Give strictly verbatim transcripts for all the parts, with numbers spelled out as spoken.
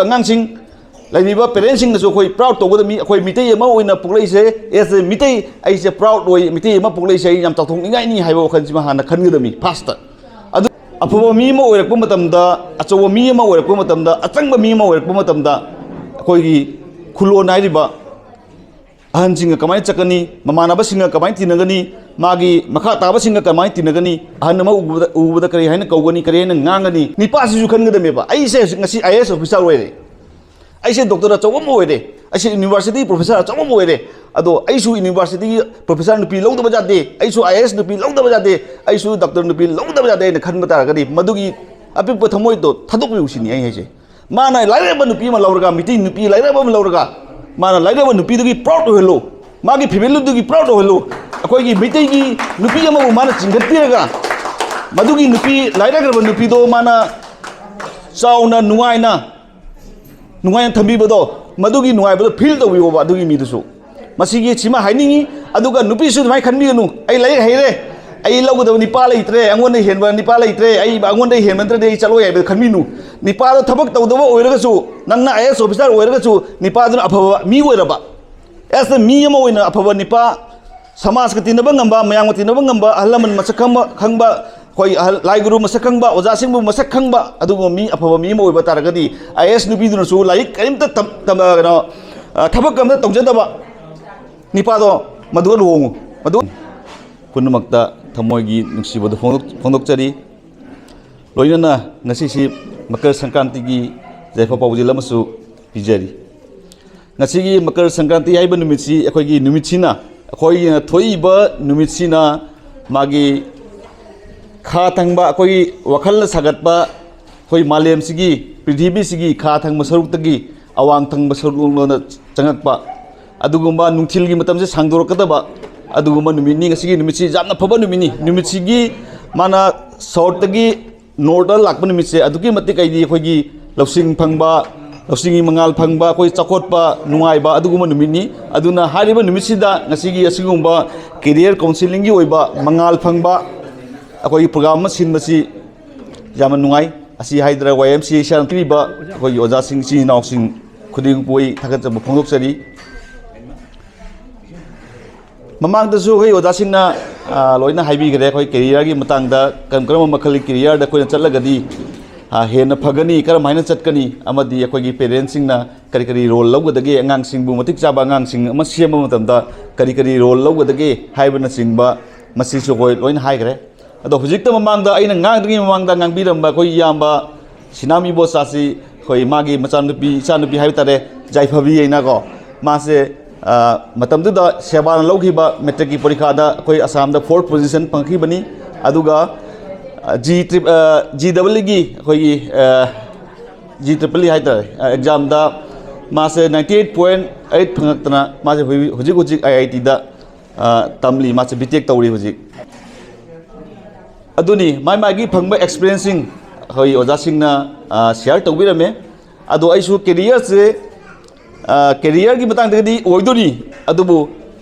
ꯑꯉꯥꯡꯁꯤꯡ, ꯂꯩꯔꯤꯕ ꯄꯦꯔꯦꯟꯁꯁꯤꯡꯅꯁꯨ ꯑꯩꯈꯣꯏ ꯄ꯭ꯔꯥꯎꯗ ꯇꯧꯒꯗꯕꯅꯤ꯫ ꯑꯩꯈꯣꯏ ꯃꯤꯇꯩ ꯑꯃ ꯑꯣꯏꯅ ꯄꯣꯛꯂꯛꯏꯁꯦ, ꯑꯦꯁ ꯑꯦ ꯃꯤꯇꯩ, ꯑꯩꯁꯦ ꯄ꯭ꯔꯥꯎꯗ ꯑꯣꯏ, ꯃꯤꯇꯩ ꯑꯃ ꯄꯣꯛꯂꯛꯏꯁꯦ ꯑꯩ ꯌꯥꯝ ꯆꯥꯎꯊꯣꯛꯅꯤꯡꯉꯥꯏꯅꯤ ꯍꯥꯏꯕ ꯋꯥꯈꯜꯁꯤꯃ ꯍꯥꯟꯅ ꯈꯟꯒꯗꯕꯅꯤ ꯐꯥꯔꯁꯇ꯫ ꯑꯗꯨ ꯑꯐꯕ ꯃꯤ ꯑꯃ ꯑꯣꯏꯔꯛꯄ ꯃꯇꯝꯗ, ꯑꯆꯧꯕ ꯃꯤ ꯑꯃ ꯑꯣꯏꯔꯛꯄ ꯃꯇꯝꯗ, ꯑꯆꯪꯕ ꯃꯤ ꯑꯃ ꯑꯣꯏꯔꯛꯄ ꯃꯇꯝꯗ, ꯑꯩꯈꯣꯏꯒꯤ ꯈꯨꯂꯣꯟ ꯍꯥꯏꯔꯤꯕ ꯑꯍꯟꯁꯤꯡꯒ ꯀꯃꯥꯏꯅ ꯆꯠꯀꯅꯤ, ꯃꯃꯥꯟꯅꯕꯁꯤꯡꯒ ꯀꯃꯥꯏꯅ ꯇꯤꯟꯅꯒꯅꯤ, ꯃꯥꯒꯤ ꯃꯈꯥ ꯇꯥꯕꯁꯤꯡꯒ ꯀꯃꯥꯏꯅ ꯇꯤꯟꯅꯒꯅꯤ, ꯑꯍꯟ ꯑꯃ ꯎꯕꯗ, ꯎꯕꯗ ꯀꯔꯤ ꯍꯥꯏꯅ ꯀꯧꯒꯅꯤ, ꯀꯔꯤ ꯍꯥꯏꯅ ꯉꯥꯡꯒꯅꯤ, ꯅꯤꯄꯥꯁꯤꯁꯨ ꯈꯟꯒꯗꯕꯅꯦꯕ꯫ ꯑꯩꯁꯦ ꯍꯧꯖꯤꯛ ꯉꯁꯤ ꯑꯥꯏ ꯑꯦ ꯑꯦꯁ ꯑꯣꯐꯤꯁꯥꯔ ꯑꯣꯏꯔꯦ, ꯑꯩꯁꯦ ꯗꯣꯛꯇꯔ ꯑꯆꯧꯕ ꯑꯃ ꯑꯣꯏꯔꯦ, ꯑꯩꯁꯦ ꯌꯨꯅꯤꯚꯔꯁꯤꯇꯤ ꯄ꯭ꯔꯣꯐꯦꯁꯔ ꯑꯆꯧꯕ ꯑꯃ ꯑꯣꯏꯔꯦ, ꯑꯗꯣ ꯑꯩꯁꯨ ꯌꯨꯅꯤꯚꯔꯁꯤꯇꯤꯒꯤ ꯄ꯭ꯔꯣꯐꯦꯁꯔ ꯅꯨꯄꯤ ꯂꯧꯗꯕ ꯌꯥꯗꯦ, ꯑꯩꯁꯨ ꯑꯥꯏ ꯑꯦ ꯑꯦꯁ ꯅꯨꯄꯤ ꯂꯧꯗꯕ ꯌꯥꯗꯦ, ꯑꯩꯁꯨ ꯗꯣꯛꯇꯔ ꯅꯨꯄꯤ ꯂꯧꯗꯕ ꯌꯥꯗꯦ ꯍꯥꯏꯅ ꯈꯟꯕ ꯇꯥꯔꯒꯗꯤ, ꯃꯗꯨꯒꯤ ꯑꯄꯤꯛꯄ ꯊꯃꯣꯏꯗꯣ ꯊꯥꯗꯣꯛꯄꯤꯌꯨ ꯁꯤꯅꯤ ꯑꯩ ꯍꯥꯏꯁꯦ꯫ ꯃꯥꯅ ꯂꯥꯏꯔꯕ ꯅꯨꯄꯤ ꯑꯃ ꯂꯧꯔꯒ, ꯃꯤꯇꯩ ꯅꯨꯄꯤ ꯂꯥꯏꯔꯕ ꯑꯃ ꯂꯧꯔꯒ, ꯃꯥꯅ ꯂꯥꯏꯔꯕ ꯅꯨꯄꯤꯗꯨꯒꯤ ꯄ꯭ꯔꯥꯎꯗ ꯑꯣꯏꯍꯜꯂꯨ, ꯃꯥꯒꯤ ꯐꯦꯃꯤꯂꯤꯗꯨꯒꯤ ꯄ꯭ꯔꯥꯎꯗ ꯑꯣꯏꯍꯜꯂꯨ꯫ ꯑꯩꯈꯣꯏꯒꯤ ꯃꯤꯇꯩꯒꯤ ꯅꯨꯄꯤ ꯑꯃꯕꯨ ꯃꯥꯅ ꯆꯤꯡꯈꯠꯄꯤꯔꯒ, ꯃꯗꯨꯒꯤ ꯅꯨꯄꯤ, ꯂꯥꯏꯔꯈ꯭ꯔꯕ ꯅꯨꯄꯤꯗꯣ ꯃꯥꯅ ꯆꯥꯎꯅ, ꯅꯨꯡꯉꯥꯏꯅ, ꯅꯨꯡꯉꯥꯏꯅ ꯊꯝꯕꯤꯕꯗꯣ, ꯃꯗꯨꯒꯤ ꯅꯨꯡꯉꯥꯏꯕꯗꯣ ꯐꯤꯜ ꯇꯧꯕꯤꯌꯣꯕ ꯑꯗꯨꯒꯤ ꯃꯤꯗꯨꯁꯨ꯫ ꯃꯁꯤꯒꯤ ꯁꯤꯃ ꯍꯥꯏꯅꯤꯡꯉꯤ꯫ ꯑꯗꯨꯒ ꯅꯨꯄꯤꯁꯨ ꯑꯗꯨꯃꯥꯏꯅ ꯈꯟꯕꯤꯒꯅꯨ, "ꯑꯩ ꯂꯥꯏꯔꯤꯛ ꯍꯩꯔꯦ, ꯑꯩ ꯂꯧꯒꯗꯕ ꯅꯤꯄꯥ ꯂꯩꯇ꯭ꯔꯦ, ꯑꯩꯉꯣꯟꯗ ꯍꯦꯟꯕ ꯅꯤꯄꯥ ꯂꯩꯇ꯭ꯔꯦ, ꯑꯩ, ꯑꯩꯉꯣꯟꯗ ꯍꯦꯟꯕ ꯅꯠꯇ꯭ꯔꯗꯤ ꯑꯩ ꯆꯠꯂꯣꯏ" ꯍꯥꯏꯕꯗꯣ ꯈꯟꯕꯤꯅꯨ꯫ ꯅꯤꯄꯥꯗꯣ ꯊꯕꯛ ꯇꯧꯗꯕ ꯑꯣꯏꯔꯒꯁꯨ, ꯅꯪꯅ ꯑꯥꯏ ꯑꯦ ꯑꯦꯁ ꯑꯣꯐꯤꯁꯥꯔ ꯑꯣꯏꯔꯒꯁꯨ, ꯅꯤꯄꯥꯗꯨꯅ ꯑꯐꯕ ꯃꯤ ꯑꯣꯏꯔꯕ, ꯑꯦꯁ ꯃꯤ ꯑꯃ ꯑꯣꯏꯅ ꯑꯐꯕ ꯅꯤꯄꯥ, ꯁꯃꯥꯖꯀ ꯇꯤꯟꯅꯕ ꯉꯝꯕ, ꯃꯌꯥꯝꯒ ꯇꯤꯟꯅꯕ ꯉꯝꯕ, ꯑꯍꯜ ꯂꯃꯟ ꯃꯁꯛ ꯈꯪꯕ, ꯈꯪꯕ, ꯑꯩꯈꯣꯏ ꯑꯍꯜ, ꯂꯥꯏ ꯒꯨꯔꯨ ꯃꯁꯛ ꯈꯪꯕ, ꯑꯣꯖꯥꯁꯤꯡꯕꯨ ꯃꯁꯛ ꯈꯪꯕ, ꯑꯗꯨꯒꯨꯝꯕ ꯃꯤ, ꯑꯐꯕ ꯃꯤ ꯑꯃ ꯑꯣꯏꯕ ꯇꯥꯔꯒꯗꯤ, ꯑꯥꯏ ꯑꯦ ꯑꯦꯁ ꯅꯨꯄꯤꯗꯨꯅꯁꯨ ꯂꯥꯏꯔꯤꯛ ꯀꯔꯤꯝꯇ ꯇꯝ-, ꯇꯝ-, ꯀꯩꯅꯣ, ꯑ, ꯊꯕꯛ ꯑꯃꯇ ꯇꯧꯖꯗꯕ ꯅꯤꯄꯥꯗꯣ ꯃꯗꯨꯒ ꯂꯨꯍꯣꯡꯉꯨ꯫ ꯃꯗꯨ ꯄꯨꯝꯅꯃꯛꯇ ꯊꯃꯣꯏꯒꯤ ꯅꯨꯡꯁꯤꯕꯗꯨ ꯐꯣꯡꯗꯣꯛ-, ꯐꯣꯡꯗꯣꯛꯆꯔꯤ꯫ ꯂꯣꯏꯅꯅ ꯉꯁꯤꯁꯤ ꯃꯀꯔ ꯁꯪꯀ꯭ꯔꯥꯟꯇꯤꯒꯤ ꯌꯥꯏꯐ ꯄꯥꯎꯖꯦꯜ ꯑꯃꯁꯨ ꯄꯤꯖꯔꯤ꯫ ꯉꯁꯤꯒꯤ ꯃꯀꯔ ꯁꯪꯀ꯭ꯔꯥꯟꯇꯤ ꯍꯥꯏꯕ ꯅꯨꯃꯤꯠꯁꯤ, ꯑꯩꯈꯣꯏꯒꯤ ꯅꯨꯃꯤꯠꯁꯤꯅ, ꯑꯩꯈꯣꯏꯅ ꯊꯣꯛꯏꯕ ꯅꯨꯃꯤꯠꯁꯤꯅ ꯃꯥꯒꯤ ꯈꯥ ꯊꯪꯕ, ꯑꯩꯈꯣꯏꯒꯤ ꯋꯥꯈꯜꯅ ꯁꯥꯒꯠꯄ, ꯑꯩꯈꯣꯏ ꯃꯥꯂꯦꯝꯁꯤꯒꯤ, ꯄ꯭ꯔꯤꯊꯤꯕꯤꯁꯤꯒꯤ ꯈꯥ ꯊꯪꯕ ꯁꯔꯨꯛꯇꯒꯤ ꯑꯋꯥꯡ ꯊꯪꯕ ꯁꯔꯨꯛꯂꯣꯝꯗ ꯆꯪꯉꯛꯄ, ꯑꯗꯨꯒꯨꯝꯕ ꯅꯨꯡꯊꯤꯜꯒꯤ ꯃꯇꯝꯁꯦ ꯁꯥꯡꯗꯣꯔꯛꯀꯗꯕ ꯑꯗꯨꯒꯨꯝꯕ ꯅꯨꯃꯤꯠꯅꯤ꯫ ꯉꯁꯤꯒꯤ ꯅꯨꯃꯤꯠꯁꯤ ꯌꯥꯝꯅ ꯐꯕ ꯅꯨꯃꯤꯠꯅꯤ꯫ ꯅꯨꯃꯤꯠꯁꯤꯒꯤ ꯃꯥꯅ ꯁꯥꯎꯠꯇꯒꯤ ꯅꯣꯔꯠꯇ ꯂꯥꯛꯄ ꯅꯨꯃꯤꯠꯁꯦ ꯑꯗꯨꯛꯀꯤ ꯃꯇꯤꯛ ꯑꯩꯗꯤ ꯑꯩꯈꯣꯏꯒꯤ ꯂꯧꯁꯤꯡ ꯐꯪꯕ, ꯂꯧꯁꯤꯡꯒꯤ ꯃꯉꯥꯜ ꯐꯪꯕ, ꯑꯩꯈꯣꯏ ꯆꯥꯎꯈꯠꯄ, ꯅꯨꯡꯉꯥꯏꯕ ꯑꯗꯨꯒꯨꯝꯕ ꯅꯨꯃꯤꯠꯅꯤ꯫ ꯑꯗꯨꯅ ꯍꯥꯏꯔꯤꯕ ꯅꯨꯃꯤꯠꯁꯤꯗ ꯉꯁꯤꯒꯤ ꯑꯁꯤꯒꯨꯝꯕ ꯀꯦꯔꯤꯌꯔ ꯀꯥꯎꯟꯁꯤꯂꯤꯡꯒꯤ ꯑꯣꯏꯕ ꯃꯉꯥꯜ ꯐꯪꯕ ꯑꯩꯈꯣꯏꯒꯤ ꯄ꯭ꯔꯣꯒ꯭ꯔꯥꯝ ꯑꯃ ꯁꯤꯟꯕꯁꯤ ꯌꯥꯝꯅ ꯅꯨꯡꯉꯥꯏ꯫ ꯑꯁꯤ ꯍꯥꯏꯗꯅ ꯋꯥꯏ ꯑꯦꯝ ꯁꯤ ꯑꯦ ꯏꯁꯥꯅ ꯄꯤꯔꯤꯕ ꯑꯩꯈꯣꯏꯒꯤ ꯑꯣꯖꯥꯁꯤꯡ, ꯏꯆꯤꯟ ꯏꯅꯥꯎꯁꯤꯡ ꯈꯨꯗꯤꯡꯃꯛꯄꯨ ꯑꯩ ꯊꯥꯒꯠꯆꯕ ꯐꯣꯡꯗꯣꯛꯆꯔꯤ꯫ ꯃꯃꯥꯡꯗꯁꯨ ꯑꯩꯈꯣꯏ ꯑꯣꯖꯥꯁꯤꯡꯅ, ꯑ, ꯂꯣꯏꯅ ꯍꯥꯏꯕꯤꯈ꯭ꯔꯦ, ꯑꯩꯈꯣꯏ ꯀꯦꯔꯤꯌꯔꯒꯤ ꯃꯇꯥꯡꯗ, ꯀꯔꯝ ꯀꯔꯝꯕ ꯃꯈꯜꯒꯤ ꯀꯦꯔꯤꯌꯔꯗ ꯑꯩꯈꯣꯏꯅ ꯆꯠꯂꯒꯗꯤ, ꯑ, ꯍꯦꯟꯅ ꯐꯒꯅꯤ, ꯀꯔꯝ ꯍꯥꯏꯅ ꯆꯠꯀꯅꯤ, ꯑꯃꯗꯤ ꯑꯩꯈꯣꯏꯒꯤ ꯄꯦꯔꯦꯟꯁꯁꯤꯡꯅ ꯀꯔꯤ ꯀꯔꯤ ꯔꯣꯜ ꯂꯧꯒꯗꯒꯦ, ꯑꯉꯥꯡꯁꯤꯡꯕꯨ ꯃꯇꯤꯛ ꯆꯥꯕ ꯑꯉꯥꯡꯁꯤꯡ ꯑꯃ ꯁꯦꯝꯕ ꯃꯇꯝꯗ ꯀꯔꯤ ꯀꯔꯤ ꯔꯣꯜ ꯂꯧꯒꯗꯒꯦ ꯍꯥꯏꯕꯅꯆꯤꯡꯕ, ꯃꯁꯤꯁꯨ ꯑꯩꯈꯣꯏ ꯂꯣꯏꯅ ꯍꯥꯏꯈ꯭ꯔꯦ꯫ ꯑꯗꯣ ꯍꯧꯖꯤꯛꯇ ꯃꯃꯥꯡꯗ ꯑꯩꯅ ꯉꯥꯡꯗ꯭ꯔꯤꯉꯩ ꯃꯃꯥꯡꯗ ꯉꯥꯡꯕꯤꯔꯝꯕ ꯑꯩꯈꯣꯏ ꯏꯌꯥꯝꯕ ꯁꯤꯅꯥꯝ ꯏꯕꯣꯆꯥꯁꯤ, ꯑꯩꯈꯣꯏ ꯃꯥꯒꯤ ꯃꯆꯥꯅꯨꯄꯤ, ꯏꯆꯥꯅꯨꯄꯤ ꯍꯥꯏꯕ ꯇꯥꯔꯦ, ꯌꯥꯏꯐꯕꯤ ꯍꯥꯏꯅꯀꯣ, ꯃꯥꯁꯦ, ꯑ, ꯃꯇꯝꯗꯨꯗ ꯁꯦꯕꯥꯅ ꯂꯧꯈꯤꯕ ꯃꯦꯇ꯭ꯔꯤꯛꯀꯤ ꯄꯔꯤꯈꯥꯗ ꯑꯩꯈꯣꯏ ꯑꯁꯥꯝꯗ ꯐꯣꯔꯠ ꯄꯣꯖꯤꯁꯟ ꯐꯪꯈꯤꯕꯅꯤ꯫ ꯑꯗꯨꯒ, ꯑ, ꯖꯤ ꯇ꯭ꯔꯤꯞ-, ꯑ, ꯖꯤ ꯗꯕꯜ ꯏꯒꯤ ꯑꯩꯈꯣꯏꯒꯤ, ꯑ, ꯖꯤ ꯇ꯭ꯔꯤꯄꯜ ꯏ ꯍꯥꯏꯇꯥꯔꯦ, ꯑ, ꯑꯦꯛꯖꯥꯝꯗ ꯃꯥꯁꯦ ꯅꯥꯏꯟꯇꯤ ꯑꯩꯠ ꯄꯣꯏꯟ ꯑꯩꯠ ꯐꯪꯉꯛꯇꯅ ꯃꯥꯁꯦ ꯍꯧꯖꯤꯛ, ꯍꯧꯖꯤꯛ ꯍꯧꯖꯤꯛ ꯑꯥꯏ ꯑꯥꯏ ꯇꯤꯗ, ꯑ, ꯇꯝꯂꯤ, ꯃꯥꯁꯦ ꯕꯤ ꯇꯦꯛ ꯇꯧꯔꯤ ꯍꯧꯖꯤꯛ꯫ ꯑꯗꯨꯅꯤ ꯃꯥꯏ ꯃꯥꯒꯤ ꯐꯪꯕ ꯑꯦꯛꯁꯄꯤꯔꯤꯌꯦꯟꯁꯁꯤꯡ ꯑꯩꯈꯣꯏ ꯑꯣꯖꯥꯁꯤꯡꯅ, ꯑ, ꯁꯤꯌꯥꯔ ꯇꯧꯕꯤꯔꯝꯃꯦ꯫ ꯑꯗꯣ ꯑꯩꯁꯨ ꯀꯦꯔꯤꯌꯔꯁꯦ, ꯑ, ꯀꯦꯔꯤꯌꯔꯒꯤ ꯃꯇꯥꯡꯗꯒꯗꯤ ꯑꯣꯏꯗꯣꯏꯅꯤ, ꯑꯗꯨꯕꯨ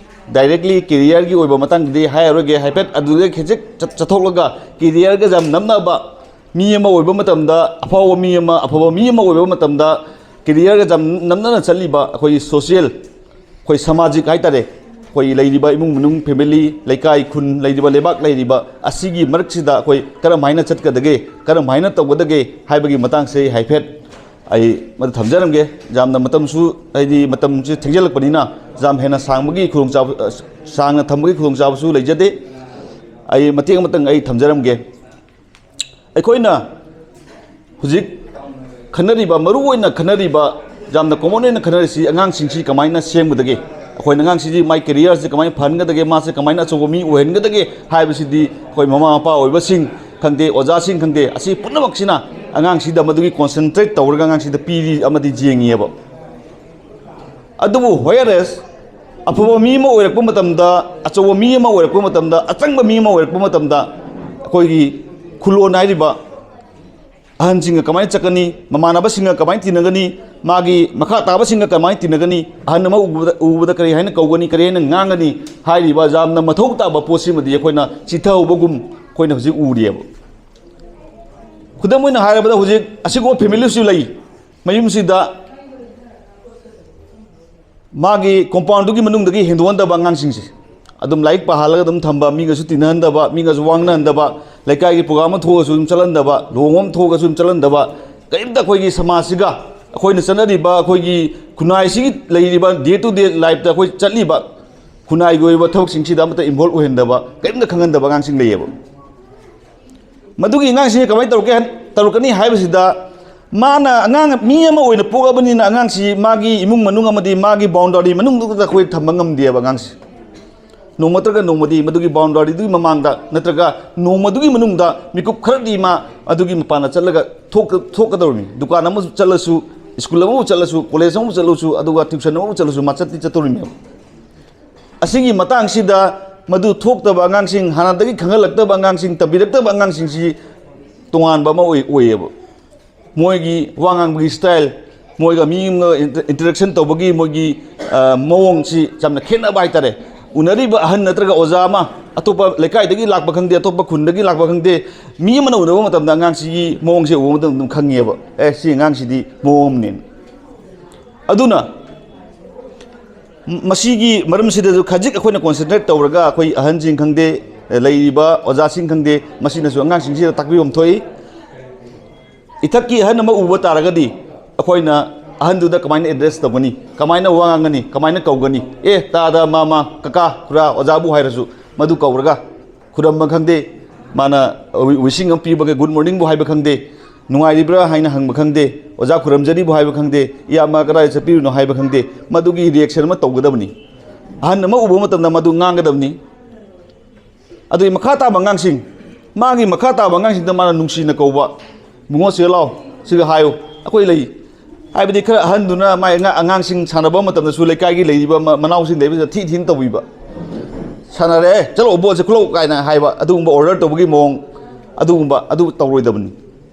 ꯗꯥꯏꯔꯦꯛꯂꯤ ꯀꯦꯔꯤꯌꯔꯒꯤ ꯑꯣꯏꯕ ꯃꯇꯥꯡꯗꯗꯤ ꯍꯥꯏꯔꯔꯣꯏꯒꯦ꯫ ꯍꯥꯏꯐꯦꯠ ꯑꯗꯨꯗ ꯈꯤꯖꯤꯛ ꯆꯠ-, ꯆꯠꯊꯣꯛꯂꯒ ꯀꯦꯔꯤꯌꯔꯒ ꯌꯥꯝ ꯅꯞꯅꯕ ꯃꯤ ꯑꯃ ꯑꯣꯏꯕ ꯃꯇꯝꯗ, ꯑꯐꯥꯎꯕ ꯃꯤ ꯑꯃ, ꯑꯐꯕ ꯃꯤ ꯑꯃ ꯑꯣꯏꯕ ꯃꯇꯝꯗ ꯀꯦꯔꯤꯌꯔꯒ ꯌꯥꯝ ꯅꯞꯅꯅ ꯆꯠꯂꯤꯕ ꯑꯩꯈꯣꯏꯒꯤ ꯁꯣꯁꯤꯌꯦꯜ, ꯑꯩꯈꯣꯏ ꯁꯃꯥꯖꯤꯛ ꯍꯥꯏꯇꯥꯔꯦ, ꯑꯩꯈꯣꯏ ꯂꯩꯔꯤꯕ ꯏꯃꯨꯡ ꯃꯅꯨꯡ, ꯐꯦꯃꯤꯂꯤ, ꯂꯩꯀꯥꯏ, ꯈꯨꯟ, ꯂꯩꯔꯤꯕ ꯂꯩꯕꯥꯛ ꯂꯩꯔꯤꯕ ꯑꯁꯤꯒꯤ ꯃꯔꯛꯁꯤꯗ ꯑꯩꯈꯣꯏ ꯀꯔꯝ ꯍꯥꯏꯅ ꯆꯠꯀꯗꯒꯦ, ꯀꯔꯝ ꯍꯥꯏꯅ ꯇꯧꯒꯗꯒꯦ ꯍꯥꯏꯕꯒꯤ ꯃꯇꯥꯡꯁꯦ ꯑꯩ ꯍꯥꯏꯐꯦꯠ ꯑꯩ ꯃꯗꯨ ꯊꯝꯖꯔꯝꯒꯦ꯫ ꯌꯥꯝꯅ ꯃꯇꯝꯁꯨ, ꯍꯥꯏꯗꯤ ꯃꯇꯝꯁꯦ ꯊꯦꯡꯖꯤꯜꯂꯛꯄꯅꯤꯅ ꯌꯥꯝ ꯍꯦꯟꯅ ꯁꯥꯡꯕꯒꯤ ꯈꯨꯗꯣꯡꯆꯥꯕ, ꯑ, ꯁꯥꯡꯅ ꯊꯝꯕꯒꯤ ꯈꯨꯗꯣꯡꯆꯥꯕꯁꯨ ꯂꯩꯖꯗꯦ꯫ ꯑꯩ ꯃꯇꯦꯛ ꯑꯃꯇꯪ ꯑꯩ ꯊꯝꯖꯔꯝꯒꯦ꯫ ꯑꯩꯈꯣꯏꯅ ꯍꯧꯖꯤꯛ ꯈꯟꯅꯔꯤꯕ, ꯃꯔꯨ ꯑꯣꯏꯅ ꯈꯟꯅꯔꯤꯕ, ꯌꯥꯝꯅ ꯀꯣꯃꯟ ꯑꯣꯏꯅ ꯈꯟꯅꯔꯤꯁꯤ ꯑꯉꯥꯡꯁꯤꯡꯁꯤ ꯀꯃꯥꯏꯅ ꯁꯦꯝꯒꯗꯒꯦ, ꯑꯩꯈꯣꯏꯅ ꯑꯉꯥꯡꯁꯤꯒꯤ ꯃꯥꯏ ꯀꯦꯔꯤꯌꯔꯁꯤ ꯀꯃꯥꯏꯅ ꯐꯍꯟꯒꯗꯒꯦ, ꯃꯥꯁꯦ ꯀꯃꯥꯏꯅ ꯑꯆꯧꯕ ꯃꯤ ꯑꯣꯏꯍꯟꯒꯗꯒꯦ ꯍꯥꯏꯕꯁꯤꯗꯤ ꯑꯩꯈꯣꯏ ꯃꯃꯥ ꯃꯄꯥ ꯑꯣꯏꯕꯁꯤꯡ ꯈꯪꯗꯦ, ꯑꯣꯖꯥꯁꯤꯡ ꯈꯪꯗꯦ, ꯑꯁꯤ ꯄꯨꯝꯅꯃꯛꯁꯤꯅ ꯑꯉꯥꯡꯁꯤꯗ ꯃꯗꯨꯒꯤ ꯀꯣꯟꯁꯦꯟꯇ꯭ꯔꯦꯠ ꯇꯧꯔꯒ ꯑꯉꯥꯡꯁꯤꯗ ꯄꯤꯔꯤ ꯑꯃꯗꯤ ꯌꯦꯡꯉꯤꯑꯕ꯫ ꯑꯗꯨꯕꯨ whereas ꯑꯐꯕ ꯃꯤ ꯑꯃ ꯑꯣꯏꯔꯛꯄ ꯃꯇꯝꯗ, ꯑꯆꯧꯕ ꯃꯤ ꯑꯃ ꯑꯣꯏꯔꯛꯄ ꯃꯇꯝꯗ, ꯑꯆꯪꯕ ꯃꯤ ꯑꯃ ꯑꯣꯏꯔꯛꯄ ꯃꯇꯝꯗ, ꯑꯩꯈꯣꯏꯒꯤ ꯈꯨꯂꯣꯟ ꯍꯥꯏꯔꯤꯕ, ꯑꯍꯟꯁꯤꯡꯒ ꯀꯃꯥꯏꯅ ꯆꯠꯀꯅꯤ, ꯃꯃꯥꯟꯅꯕꯁꯤꯡꯒ ꯀꯃꯥꯏꯅ ꯇꯤꯟꯅꯒꯅꯤ, ꯃꯥꯒꯤ ꯃꯈꯥ ꯇꯥꯕꯁꯤꯡꯒ ꯀꯃꯥꯏꯅ ꯇꯤꯟꯅꯒꯅꯤ, ꯑꯍꯟ ꯑꯃ ꯎꯕꯗ, ꯎꯕꯗ ꯀꯔꯤ ꯍꯥꯏꯅ ꯀꯧꯒꯅꯤ, ꯀꯔꯤ ꯍꯥꯏꯅ ꯉꯥꯡꯒꯅꯤ ꯍꯥꯏꯔꯤꯕ ꯌꯥꯝꯅ ꯃꯊꯧ ꯇꯥꯕ ꯄꯣꯠꯁꯤꯃꯗꯤ ꯑꯩꯈꯣꯏꯅ ꯆꯤꯊꯍꯧꯕꯒꯨꯝ ꯑꯩꯈꯣꯏꯅ ꯍꯧꯖꯤꯛ ꯎꯔꯤꯑꯕ꯫ ꯈꯨꯗꯝ ꯑꯣꯏꯅ ꯍꯥꯏꯔꯕꯗ, ꯍꯧꯖꯤꯛ ꯑꯁꯤꯒꯨꯝꯕ ꯐꯦꯃꯤꯂꯤꯁꯨ ꯂꯩ꯫ ꯃꯌꯨꯝꯁꯤꯗ ꯃꯥꯒꯤ ꯀꯣꯝꯄꯥꯎꯟꯗꯨꯒꯤ ꯃꯅꯨꯡꯗꯒꯤ ꯍꯦꯟꯗꯣꯛꯍꯟꯗꯕ ꯑꯉꯥꯡꯁꯤꯡꯁꯦ꯫ ꯑꯗꯨꯝ ꯂꯥꯏꯔꯤꯛ ꯄꯥꯍꯜꯂꯒ ꯑꯗꯨꯝ ꯊꯝꯕ, ꯃꯤꯒꯁꯨ ꯇꯤꯟꯅꯍꯟꯗꯕ, ꯃꯤꯒꯁꯨ ꯋꯥ ꯉꯥꯡꯅꯍꯟꯗꯕ, ꯂꯩꯀꯥꯏꯒꯤ ꯄ꯭ꯔꯣꯒ꯭ꯔꯥꯝ ꯑꯃ ꯊꯣꯛꯑꯁꯨ ꯑꯗꯨꯝ ꯆꯠꯍꯟꯗꯕ, ꯂꯨꯍꯣꯡꯕ ꯑꯃ ꯊꯣꯛꯑꯒꯁꯨ ꯑꯗꯨꯝ ꯆꯠꯍꯟꯗꯕ, ꯀꯔꯤꯝꯇ ꯑꯩꯈꯣꯏꯒꯤ ꯁꯃꯥꯖꯁꯤꯒ, ꯑꯩꯈꯣꯏꯅ ꯆꯠꯅꯔꯤꯕ ꯑꯩꯈꯣꯏꯒꯤ ꯈꯨꯟꯅꯥꯏꯁꯤꯒꯤ ꯂꯩꯔꯤꯕ day to day lifeꯇ ꯑꯩꯈꯣꯏ ꯆꯠꯂꯤꯕ ꯈꯨꯟꯅꯥꯏꯒꯤ ꯑꯣꯏꯕ ꯊꯕꯛꯁꯤꯡꯁꯤꯗ ꯑꯃꯠꯇ involve ꯑꯣꯏꯍꯟꯗꯕ, ꯀꯔꯤꯝꯇ ꯈꯪꯍꯟꯗꯕ ꯑꯉꯥꯡꯁꯤꯡ ꯂꯩꯌꯦꯕ꯫ ꯃꯗꯨꯒꯤ ꯑꯉꯥꯡꯁꯤꯡꯁꯤ ꯀꯃꯥꯏꯅ ꯇꯧꯔꯛꯀꯦ, ꯇꯧꯔꯛꯀꯅꯤ ꯍꯥꯏꯕꯁꯤꯗ, ꯃꯥꯅ ꯑꯉꯥꯡ ꯃꯤ ꯑꯃ ꯑꯣꯏꯅ ꯄꯣꯛꯑꯕꯅꯤꯅ, ꯑꯉꯥꯡꯁꯤ ꯃꯥꯒꯤ ꯏꯃꯨꯡ ꯃꯅꯨꯡ ꯑꯃꯗꯤ ꯃꯥꯒꯤ boundary ꯃꯅꯨꯡꯗꯨꯗ ꯑꯩꯈꯣꯏ ꯊꯝꯕ ꯉꯝꯗꯦꯕ ꯑꯉꯥꯡꯁꯤ꯫ ꯅꯣꯡꯃ ꯅꯠꯇ꯭ꯔꯒ ꯅꯣꯡꯃꯗꯤ ꯃꯗꯨꯒꯤ boundaryꯗꯨꯒꯤ ꯃꯃꯥꯡꯗ ꯅꯠꯇ꯭ꯔꯒ ꯅꯣꯡꯃꯗꯨꯒꯤ ꯃꯅꯨꯡꯗ ꯃꯤꯀꯨꯞ ꯈꯔꯗꯤ ꯃꯥ ꯑꯗꯨꯒꯤ ꯃꯄꯥꯟꯗ ꯆꯠꯂꯒ ꯊꯣꯛꯀ-, ꯊꯣꯛꯀꯗꯧꯔꯤꯕꯅꯤ꯫ ꯗꯨꯀꯥꯟ ꯑꯃ ꯆꯠꯂꯁꯨ, ꯁ꯭ꯀꯨꯜ ꯑꯃꯕꯨ ꯆꯠꯂꯁꯨ, ꯀꯣꯂꯦꯖ ꯑꯃꯕꯨ ꯆꯠꯂꯁꯨ, ꯑꯗꯨꯒ tuition ꯑꯃꯕꯨ ꯆꯠꯂꯁꯨ, ꯃꯥ ꯆꯠꯇꯤ ꯆꯠꯇꯧꯔꯤꯕꯅꯦꯕ꯫ ꯑꯁꯤꯒꯤ ꯃꯇꯥꯡꯁꯤꯗ ꯃꯗꯨ ꯊꯣꯛꯇꯕ ꯑꯉꯥꯡꯁꯤꯡ, ꯍꯥꯟꯅꯗꯒꯤ ꯈꯪꯍꯜꯂꯛꯇꯕ ꯑꯉꯥꯡꯁꯤꯡ, ꯇꯝꯕꯤꯔꯛꯇꯕ ꯑꯉꯥꯡꯁꯤꯡꯁꯤ ꯇꯣꯉꯥꯟꯕ ꯑꯃ ꯑꯣꯏ-, ꯑꯣꯏꯌꯦꯕ꯫ ꯃꯣꯏꯒꯤ ꯋꯥ ꯉꯥꯡꯕꯒꯤ style, ꯃꯣꯏꯒ ꯃꯤ ꯑꯃꯒ inter-, interaction ꯇꯧꯕꯒꯤ ꯃꯣꯏꯒꯤ, ꯑ, ꯃꯑꯣꯡꯁꯤ ꯌꯥꯝꯅ ꯈꯦꯠꯅꯕ ꯍꯥꯏꯇꯥꯔꯦ꯫ ꯎꯅꯔꯤꯕ ꯑꯍꯟ ꯅꯠꯇ꯭ꯔꯒ ꯑꯣꯖꯥ ꯑꯃ, ꯑꯇꯣꯞꯄ ꯂꯩꯀꯥꯏꯗꯒꯤ ꯂꯥꯛꯄ ꯈꯪꯗꯦ, ꯑꯇꯣꯞꯄ ꯈꯨꯟꯗꯒꯤ ꯂꯥꯛꯄ ꯈꯪꯗꯦ, ꯃꯤ ꯑꯃꯅ ꯎꯅꯕ ꯃꯇꯝꯗ ꯑꯉꯥꯡꯁꯤꯒꯤ ꯃꯑꯣꯡꯁꯦ ꯎꯕ ꯃꯇꯝꯗ ꯑꯗꯨꯝ ꯈꯪꯉꯦꯕ, "ꯑꯦ, ꯁꯤ ꯑꯉꯥꯡꯁꯤꯗꯤ ꯃꯑꯣꯡ ꯑꯃꯅꯦꯅ"꯫ ꯑꯗꯨꯅ ꯃꯁꯤꯒꯤ ꯃꯔꯝꯁꯤꯗꯁꯨ ꯈꯖꯤꯛ ꯑꯩꯈꯣꯏꯅ concentrate ꯇꯧꯔꯒ, ꯑꯩꯈꯣꯏ ꯑꯍꯟꯁꯤꯡ ꯈꯪꯗꯦ, ꯂꯩꯔꯤꯕ ꯑꯣꯖꯥꯁꯤꯡ ꯈꯪꯗꯦ, ꯃꯁꯤꯅꯁꯨ ꯑꯉꯥꯡꯁꯤꯡꯁꯤꯗ ꯇꯥꯛꯄꯤꯐꯝ ꯊꯣꯛꯏ꯫ ꯏꯊꯛꯀꯤ ꯑꯍꯟ ꯑꯃ ꯎꯕ ꯇꯥꯔꯒꯗꯤ, ꯑꯩꯈꯣꯏꯅ ꯑꯍꯟꯗꯨꯗ ꯀꯃꯥꯏꯅ address ꯇꯧꯒꯅꯤ, ꯀꯃꯥꯏꯅ ꯋꯥ ꯉꯥꯡꯒꯅꯤ, ꯀꯃꯥꯏꯅ ꯀꯧꯒꯅꯤ? "ꯑꯦ, ꯇꯥꯗ, ꯃꯥꯃ, ꯀꯀꯥ, ꯈꯨꯔꯥ, ꯑꯣꯖꯥꯕꯨ" ꯍꯥꯏꯔꯁꯨ, ꯃꯗꯨ ꯀꯧꯔꯒ ꯈꯨꯔꯝꯕ ꯈꯪꯗꯦ, ꯃꯥꯅ ꯋꯤ-, wishing ꯑꯃ ꯄꯤꯕꯒ, "Good morningꯕꯨ" ꯍꯥꯏꯕ ꯈꯪꯗꯦ, "ꯅꯨꯡꯉꯥꯏꯔꯤꯕ꯭ꯔꯥ?" ꯍꯥꯏꯅ ꯍꯪꯕ ꯈꯪꯗꯦ, "ꯑꯣꯖꯥ ꯈꯨꯔꯝꯖꯔꯤꯕꯨ" ꯍꯥꯏꯕ ꯈꯪꯗꯦ, "ꯏꯌꯥꯝꯕ ꯀꯗꯥꯏ ꯆꯠꯄꯤꯔꯨꯅꯣ?" ꯍꯥꯏꯕ ꯈꯪꯗꯦ, ꯃꯗꯨꯒꯤ reaction ꯑꯃ ꯇꯧꯒꯗꯕꯅꯤ꯫ ꯑꯍꯟ ꯑꯃ ꯎꯕ ꯃꯇꯝꯗ ꯃꯗꯨ ꯉꯥꯡꯒꯗꯕꯅꯤ꯫ ꯑꯗꯨꯒꯤ ꯃꯈꯥ ꯇꯥꯕ ꯑꯉꯥꯡꯁꯤꯡ, ꯃꯥꯒꯤ ꯃꯈꯥ ꯇꯥꯕ ꯑꯉꯥꯡꯁꯤꯡꯗ ꯃꯥꯅ ꯅꯨꯡꯁꯤꯅ ꯀꯧꯕ, "ꯏꯕꯨꯡꯉꯣ, ꯁꯤꯗ ꯂꯥꯎ, ꯁꯤꯒ ꯍꯥꯏꯌꯨ, ꯑꯩꯈꯣꯏ ꯂꯩ"꯫ ꯍꯥꯏꯕꯗꯤ ꯈꯔ ꯑꯍꯟꯗꯨꯅ ꯃꯥꯏ ꯑꯉꯥ-, ꯑꯉꯥꯡꯁꯤꯡ ꯁꯥꯟꯅꯕ ꯃꯇꯝꯗꯁꯨ ꯂꯩꯀꯥꯏꯒꯤ ꯂꯩꯔꯤꯕ ꯃ-, ꯃꯅꯥꯎꯁꯤꯡ ꯂꯩꯕꯁꯤꯗ ꯊꯤ ꯊꯤꯅ ꯇꯧꯕꯤꯕ꯫ "ꯁꯥꯟꯅꯔꯦ, ꯆꯠꯂꯣ, ꯕꯣꯜꯁꯦ ꯈꯨꯠꯂꯧ" ꯀꯥꯏꯅ ꯍꯥꯏꯕ, ꯑꯗꯨꯒꯨꯝꯕ order ꯇꯧꯕꯒꯤ ꯃꯑꯣꯡ, ꯑꯗꯨꯒꯨꯝꯕ ꯑꯗꯨ ꯇꯧꯔꯣꯏꯗꯕꯅꯤ꯫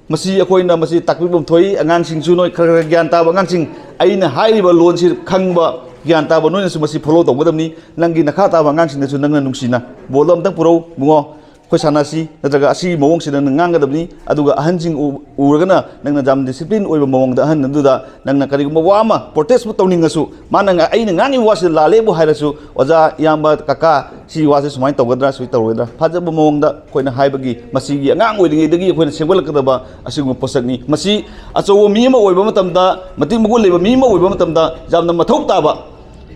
ꯃꯁꯤ ꯑꯩꯈꯣꯏꯅ ꯃꯁꯤ ꯇꯥꯛꯄꯤꯐꯝ ꯊꯣꯛꯏ꯫ ꯑꯉꯥꯡꯁꯤꯡꯁꯨ ꯅꯣꯏ ꯈꯔ ꯈꯔ ꯒ꯭ꯌꯥꯟ ꯇꯥꯕ ꯑꯉꯥꯡꯁꯤꯡ, ꯑꯩꯅ ꯍꯥꯏꯔꯤꯕ ꯂꯣꯟꯁꯤ ꯈꯪꯕ, ꯒ꯭ꯌꯥꯟ ꯇꯥꯕ ꯅꯣꯏꯅꯁꯨ ꯃꯁꯤ follow ꯇꯧꯒꯗꯕꯅꯤ꯫ ꯅꯪꯒꯤ ꯅꯈꯥ ꯇꯥꯕ ꯑꯉꯥꯡꯁꯤꯡꯗꯁꯨ ꯅꯪꯅ ꯅꯨꯡꯁꯤꯅ, "ꯕꯣꯜꯗꯣ ꯑꯝꯇꯪ ꯄꯨꯔꯛꯎ, ꯏꯕꯨꯡꯉꯣ, ꯑꯩꯈꯣꯏ ꯁꯥꯟꯅꯁꯤ, ꯅꯠꯇ꯭ꯔꯒ ꯑꯁꯤꯒꯤ ꯃꯑꯣꯡꯁꯤꯗ ꯅꯪ ꯉꯥꯡꯒꯗꯕꯅꯤ, ꯑꯗꯨꯒ ꯑꯍꯟꯁꯤꯡ ꯎ-, ꯎꯔꯒꯅ ꯅꯪꯅ ꯌꯥꯝ ꯗꯤꯁꯤꯄ꯭ꯂꯤꯟ ꯑꯣꯏꯕ ꯃꯑꯣꯡꯗ ꯑꯍꯟ ꯑꯗꯨꯗ ꯅꯪꯅ ꯀꯔꯤꯒꯨꯝꯕ ꯋꯥ ꯑꯃ ꯄ꯭ꯔꯣꯇꯦꯁꯄꯨ ꯇꯧꯅꯤꯡꯉꯁꯨ, ꯃꯥꯅ ꯉ-, ꯑꯩꯅ ꯉꯥꯡꯉꯤꯕ ꯋꯥꯁꯤꯗ ꯂꯥꯜꯂꯦꯕꯨ ꯍꯥꯏꯔꯁꯨ, "ꯑꯣꯖꯥ, ꯏꯌꯥꯝꯕ, ꯀꯀꯥ, ꯁꯤ ꯋꯥꯁꯦ ꯁꯨꯃꯥꯏꯅ ꯇꯧꯒꯗ꯭ꯔꯥ, ꯁꯨꯃꯥꯏꯅ ꯇꯧꯔꯣꯏꯗ꯭ꯔꯥ?" ꯐꯖꯕ ꯃꯑꯣꯡꯗ ꯑꯩꯈꯣꯏꯅ ꯍꯥꯏꯕꯒꯤ, ꯃꯁꯤꯒꯤ ꯑꯉꯥꯡ ꯑꯣꯏꯔꯤꯉꯩꯗꯒꯤ ꯑꯩꯈꯣꯏꯅ ꯁꯦꯝꯒꯠꯂꯛꯀꯗꯕ ꯑꯁꯤꯒꯨꯝꯕ ꯄꯣꯠꯁꯛꯅꯤ꯫ ꯃꯁꯤ ꯑꯆꯧꯕ ꯃꯤ ꯑꯃ ꯑꯣꯏꯕ ꯃꯇꯝꯗ, ꯃꯇꯤꯛ ꯃꯒꯨꯟ ꯂꯩꯕ ꯃꯤ ꯑꯃ ꯑꯣꯏꯕ ꯃꯇꯝꯗ ꯌꯥꯝꯅ ꯃꯊꯧ ꯇꯥꯕ,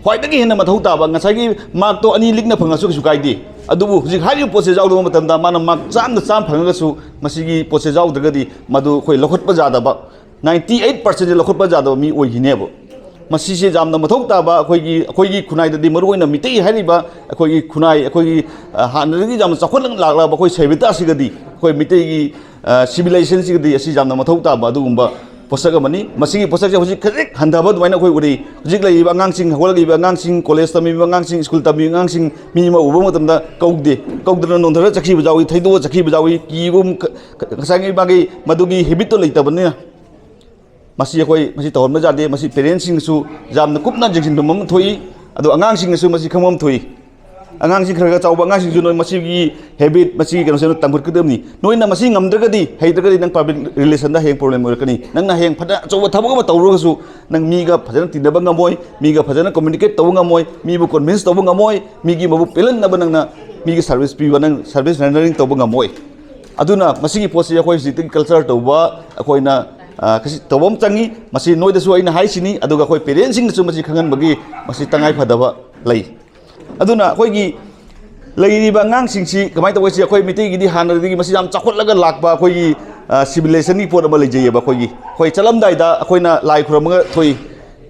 ꯈ꯭ꯋꯥꯏꯗꯒꯤ ꯍꯦꯟꯅ ꯃꯊꯧ ꯇꯥꯕ, ꯉꯁꯥꯏꯒꯤ ꯃꯥꯔꯛꯇꯣ ꯑꯅꯤ ꯂꯤꯛꯅ ꯐꯪꯉꯁꯨ ꯀꯩꯁꯨ ꯀꯥꯏꯗꯦ꯫ ꯑꯗꯨꯕꯨ ꯍꯧꯖꯤꯛ ꯍꯥꯏꯔꯤꯕ ꯄꯣꯠꯁꯦ ꯌꯥꯎꯗꯕ ꯃꯇꯝꯗ ꯃꯥꯅ ꯃꯥꯔꯛ ꯆꯥꯝꯗ ꯆꯥꯝ ꯐꯪꯉꯒꯁꯨ ꯃꯁꯤꯒꯤ ꯄꯣꯠꯁꯦ ꯌꯥꯎꯗ꯭ꯔꯒꯗꯤ ꯃꯗꯨ ꯑꯩꯈꯣꯏ ꯂꯧꯈꯠꯄ ꯌꯥꯗꯕ, ꯅꯥꯏꯟꯇꯤ ꯑꯩꯠ ꯄꯥꯔꯁꯦꯟꯁꯦ ꯂꯧꯈꯠꯄ ꯌꯥꯗꯕ ꯃꯤ ꯑꯣꯏꯈꯤꯅꯦꯕ꯫ ꯃꯁꯤꯁꯦ ꯌꯥꯝꯅ ꯃꯊꯧ ꯇꯥꯕ ꯑꯩꯈꯣꯏꯒꯤ, ꯑꯩꯈꯣꯏꯒꯤ ꯈꯨꯟꯅꯥꯏꯗꯗꯤ, ꯃꯔꯨꯑꯣꯏꯅ ꯃꯤꯇꯩ ꯍꯥꯏꯔꯤꯕ ꯑꯩꯈꯣꯏꯒꯤ ꯈꯨꯟꯅꯥꯏ, ꯑꯩꯈꯣꯏꯒꯤ, ꯑ, ꯍꯥꯟꯅꯗꯒꯤ ꯌꯥꯝꯅ ꯆꯥꯎꯈꯠꯂꯛꯂꯕ ꯑꯩꯈꯣꯏ ꯁꯚ꯭ꯌꯇꯥꯁꯤꯒꯗꯤ, ꯑꯩꯈꯣꯏ ꯃꯤꯇꯩꯒꯤ, ꯑ, ꯁꯤꯚꯤꯂꯥꯏꯖꯦꯁꯟꯁꯤꯒꯗꯤ ꯑꯁꯤ ꯌꯥꯝꯅ ꯃꯊꯧ ꯇꯥꯕ ꯑꯗꯨꯒꯨꯝꯕ ꯄꯣꯠꯁꯛ ꯑꯃꯅꯤ꯫ ꯃꯁꯤꯒꯤ ꯄꯣꯠꯁꯛꯁꯦ ꯍꯧꯖꯤꯛ ꯈꯖꯤꯛ ꯍꯟꯊꯕ ꯑꯗꯨꯃꯥꯏꯅ ꯑꯩꯈꯣꯏ ꯎꯔꯤ꯫ ꯍꯧꯖꯤꯛ ꯂꯩꯔꯤꯕ ꯑꯉꯥꯡꯁꯤꯡ, ꯍꯧꯒꯠꯂꯛꯂꯤꯕ ꯑꯉꯥꯡꯁꯤꯡ, ꯀꯣꯂꯦꯖ ꯇꯝꯃꯤꯕ ꯑꯉꯥꯡꯁꯤꯡ, ꯁ꯭ꯀꯨꯜ ꯇꯝꯃꯤꯕ ꯑꯉꯥꯡꯁꯤꯡ, ꯃꯤ ꯑꯃ ꯎꯕ ꯃꯇꯝꯗ ꯀꯧꯗꯦ, ꯀꯧꯗꯅ ꯅꯣꯟꯊꯔ ꯆꯠꯈꯤꯕ ꯌꯥꯎꯏ, ꯊꯩꯗꯣꯛꯑ ꯆꯠꯈꯤꯕ ꯌꯥꯎꯏ, ꯀꯤꯕ ꯑꯃ ꯈ-, ꯈ-, ꯉꯁꯥꯏꯒꯤ ꯃꯥꯒꯤ ꯃꯗꯨꯒꯤ ꯍꯦꯕꯤꯠꯇꯣ ꯂꯩꯇꯕꯅꯤꯅ꯫ ꯃꯁꯤ ꯑꯩꯈꯣꯏ, ꯃꯁꯤ ꯇꯧꯍꯟꯕ ꯌꯥꯗꯦ꯫ ꯃꯁꯤ ꯄꯦꯔꯦꯟꯁꯁꯤꯡꯅꯁꯨ ꯌꯥꯝꯅ ꯀꯨꯞꯅ ꯌꯦꯡꯁꯤꯟꯐꯝ ꯑꯃ ꯊꯣꯛꯏ, ꯑꯗꯣ ꯑꯉꯥꯡꯁꯤꯡꯅꯁꯨ ꯃꯁꯤ ꯈꯪꯐꯝ ꯊꯣꯛꯏ꯫ ꯑꯉꯥꯡꯁꯤꯡ ꯈꯔ ꯈꯔ ꯆꯥꯎꯕ ꯑꯉꯥꯡꯁꯤꯡꯁꯨ ꯅꯣꯏ ꯃꯁꯤꯒꯤ ꯍꯦꯕꯤꯠ, ꯃꯁꯤꯒꯤ ꯀꯩꯅꯣꯁꯦ ꯅꯣꯏ ꯇꯝꯈꯠꯀꯗꯕꯅꯤ꯫ ꯅꯣꯏꯅ ꯃꯁꯤ ꯉꯝꯗ꯭ꯔꯒꯗꯤ, ꯍꯩꯇ꯭ꯔꯒꯗꯤ ꯅꯪ ꯄꯕ꯭ꯂꯤꯛ ꯔꯤꯂꯦꯁꯟꯗ ꯍꯌꯦꯡ ꯄ꯭ꯔꯣꯕ꯭ꯂꯦꯝ ꯑꯣꯏꯔꯛꯀꯅꯤ꯫ ꯅꯪꯅ ꯍꯌꯦꯡ ꯐꯅ ꯑꯆꯧꯕ ꯊꯕꯛ ꯑꯃ ꯇꯧꯔꯨꯔꯒꯁꯨ ꯅꯪ ꯃꯤꯒ ꯐꯖꯅ ꯇꯤꯟꯅꯕ ꯉꯝꯃꯣꯏ, ꯃꯤꯒ ꯐꯖꯅ ꯀꯝꯃ꯭ꯌꯨꯅꯤꯀꯦꯠ ꯇꯧꯕ ꯉꯝꯃꯣꯏ, ꯃꯤꯕꯨ ꯀꯟꯚꯤꯟꯁ ꯇꯧꯕ ꯉꯝꯃꯣꯏ, ꯃꯤꯒꯤ ꯃꯕꯨꯛ ꯄꯦꯜꯍꯟꯅꯕ ꯅꯪꯅ ꯃꯤꯒꯤ ꯁꯥꯔꯚꯤꯁ ꯄꯤꯕ, ꯅꯪ ꯁꯥꯔꯚꯤꯁ ꯔꯦꯟꯗꯔꯤꯡ ꯇꯧꯕ ꯉꯝꯃꯣꯏ꯫ ꯑꯗꯨꯅ ꯃꯁꯤꯒꯤ ꯄꯣꯠꯁꯤ ꯑꯩꯈꯣꯏ ꯍꯧꯖꯤꯛꯇꯒꯤ ꯀꯜꯆꯔ ꯇꯧꯕ ꯑꯩꯈꯣꯏꯅ, ꯑ, ꯀꯁꯤ-, ꯇꯧꯕ ꯑꯃ ꯆꯪꯉꯤ꯫ ꯃꯁꯤ ꯅꯣꯏꯗꯁꯨ ꯑꯩꯅ ꯍꯥꯏꯁꯤꯅꯤ, ꯑꯗꯨꯒ ꯑꯩꯈꯣꯏ ꯄꯦꯔꯦꯟꯁꯁꯤꯡꯗꯁꯨ ꯃꯁꯤ ꯈꯪꯍꯟꯕꯒꯤ ꯃꯁꯤ ꯇꯉꯥꯏ ꯐꯗꯕ ꯂꯩ꯫ ꯑꯗꯨꯅ ꯑꯩꯈꯣꯏꯒꯤ ꯂꯩꯔꯤꯕ ꯑꯉꯥꯡꯁꯤꯡꯁꯤ ꯀꯃꯥꯏꯅ ꯇꯧꯒꯦ ꯁꯤ, ꯑꯩꯈꯣꯏ ꯃꯤꯇꯩꯒꯤꯗꯤ ꯍꯥꯟꯅꯗꯒꯤ ꯃꯁꯤ ꯌꯥꯝ ꯆꯥꯎꯈꯠꯂꯒ ꯂꯥꯛꯄ ꯑꯩꯈꯣꯏꯒꯤ, ꯑ, ꯁꯤꯚꯤꯂꯥꯏꯖꯦꯁꯟꯒꯤ ꯄꯣꯠ ꯑꯃ ꯂꯩꯖꯩꯌꯦꯕ꯫ ꯑꯩꯈꯣꯏꯒꯤ, ꯑꯩꯈꯣꯏ ꯆꯠꯂꯝꯗꯥꯏꯗ ꯑꯩꯈꯣꯏꯅ ꯂꯥꯏ ꯈꯨꯔꯨꯝꯃꯒ ꯊꯣꯛꯏ꯫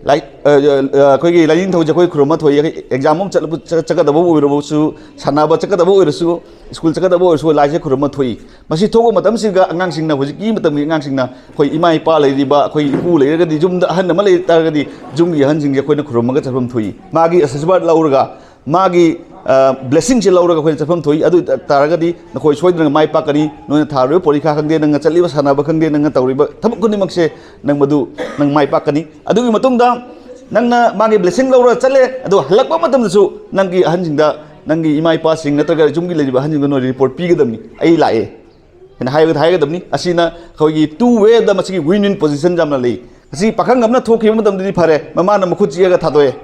ꯂꯥꯏ-, ꯑ, ꯑ, ꯑ, ꯑꯩꯈꯣꯏꯒꯤ ꯂꯥꯏꯅꯤꯡꯊꯧꯁꯦ ꯑꯩꯈꯣꯏ ꯈꯨꯔꯨꯝꯃ ꯊꯣꯛꯏ꯫ ꯑꯩꯈꯣꯏ ꯑꯦꯛꯖꯥꯝ ꯑꯃ ꯆꯠꯂꯕ-, ꯆꯠ-, ꯆꯠꯀꯗꯕꯕꯨ ꯑꯣꯏꯔꯕꯁꯨ, ꯁꯥꯟꯅꯕ ꯆꯠꯀꯗꯕ ꯑꯣꯏꯔꯁꯨ, ꯁ꯭ꯀꯨꯜ ꯆꯠꯀꯗꯕ ꯑꯣꯏꯔꯁꯨ ꯂꯥꯏꯁꯦ ꯈꯨꯔꯨꯝꯃ ꯊꯣꯛꯏ꯫ ꯃꯁꯤ ꯊꯣꯛꯄ ꯃꯇꯝꯁꯤꯗ ꯑꯉꯥꯡꯁꯤꯡꯅ, ꯍꯧꯖꯤꯛꯀꯤ ꯃꯇꯝꯒꯤ ꯑꯉꯥꯡꯁꯤꯡꯅ, ꯑꯩꯈꯣꯏ ꯏꯃꯥ ꯏꯄꯥ ꯂꯩꯔꯤꯕ, ꯑꯩꯈꯣꯏ ꯏꯄꯨ ꯂꯩꯔꯒꯗꯤ, ꯌꯨꯝꯗ ꯑꯍꯟ ꯑꯃ ꯂꯩ ꯇꯥꯔꯒꯗꯤ, ꯌꯨꯝꯒꯤ ꯑꯍꯟꯁꯤꯡꯁꯦ ꯑꯩꯈꯣꯏꯅ ꯈꯨꯔꯨꯝꯃꯒ ꯆꯠꯐꯝ ꯊꯣꯛꯏ꯫ ꯃꯥꯒꯤ ꯑꯥꯁꯤꯔꯕꯥꯗ ꯂꯧꯔꯒ, ꯃꯥꯒꯤ, ꯑ, ꯕ꯭ꯂꯦꯁꯤꯡꯁꯦ ꯂꯧꯔꯒ ꯑꯩꯈꯣꯏꯅ ꯆꯠꯐꯝ ꯊꯣꯛꯏ꯫ ꯑꯗꯨ ꯑꯣꯏ ꯇꯥꯔꯒꯗꯤ ꯅꯈꯣꯏ ꯁꯣꯏꯗꯅ ꯃꯥꯏ ꯄꯥꯛꯀꯅꯤ꯫ ꯅꯣꯏꯅ ꯊꯥꯔꯤꯕ ꯄꯣꯔꯤꯈꯥ ꯈꯪꯗꯦ, ꯅꯪꯅ ꯆꯠꯂꯤꯕ ꯁꯥꯟꯅꯕ ꯈꯪꯗꯦ, ꯅꯪꯅ ꯇꯧꯔꯤꯕ ꯊꯕꯛ ꯈꯨꯗꯤꯡꯃꯛꯁꯦ ꯅꯪ ꯃꯗꯨ, ꯅꯪ ꯃꯥꯏ ꯄꯥꯛꯀꯅꯤ꯫ ꯑꯗꯨꯒꯤ ꯃꯇꯨꯡꯗ ꯅꯪꯅ ꯃꯥꯒꯤ ꯕ꯭ꯂꯦꯁꯤꯡ ꯂꯧꯔ ꯆꯠꯂꯦ, ꯑꯗꯣ ꯍꯜꯂꯛꯄ ꯃꯇꯝꯗꯁꯨ ꯅꯪꯒꯤ ꯑꯍꯟꯁꯤꯡꯗ ꯅꯪꯒꯤ ꯏꯃꯥ ꯏꯄꯥꯁꯤꯡ ꯅꯠꯇ꯭ꯔꯒ ꯌꯨꯝꯒꯤ ꯂꯩꯔꯤꯕ ꯑꯍꯟꯁꯤꯡꯗ ꯅꯣꯏ ꯔꯤꯄꯣꯔꯠ ꯄꯤꯒꯗꯕꯅꯤ, "ꯑꯩ ꯂꯥꯛꯑꯦ" ꯍꯥꯏꯅ ꯍꯥꯏꯔꯒ ꯍꯥꯏꯒꯗꯕꯅꯤ꯫ ꯑꯁꯤꯅ ꯑꯩꯈꯣꯏꯒꯤ ꯇꯨ ꯋꯦꯗ ꯃꯁꯤꯒꯤ ꯋꯤꯟ ꯋꯤꯟ ꯄꯣꯖꯤꯁꯟ ꯌꯥꯝꯅ ꯂꯩ꯫ ꯉꯁꯤ ꯄꯥꯈꯪ ꯑꯃꯅ ꯊꯣꯛꯈꯤꯕ ꯃꯇꯝꯗꯗꯤ ꯐꯔꯦ, ꯃꯃꯥꯅ ꯃꯈꯨꯠ ꯆꯤꯛꯑꯒ ꯊꯥꯗꯣꯛꯑꯦ꯫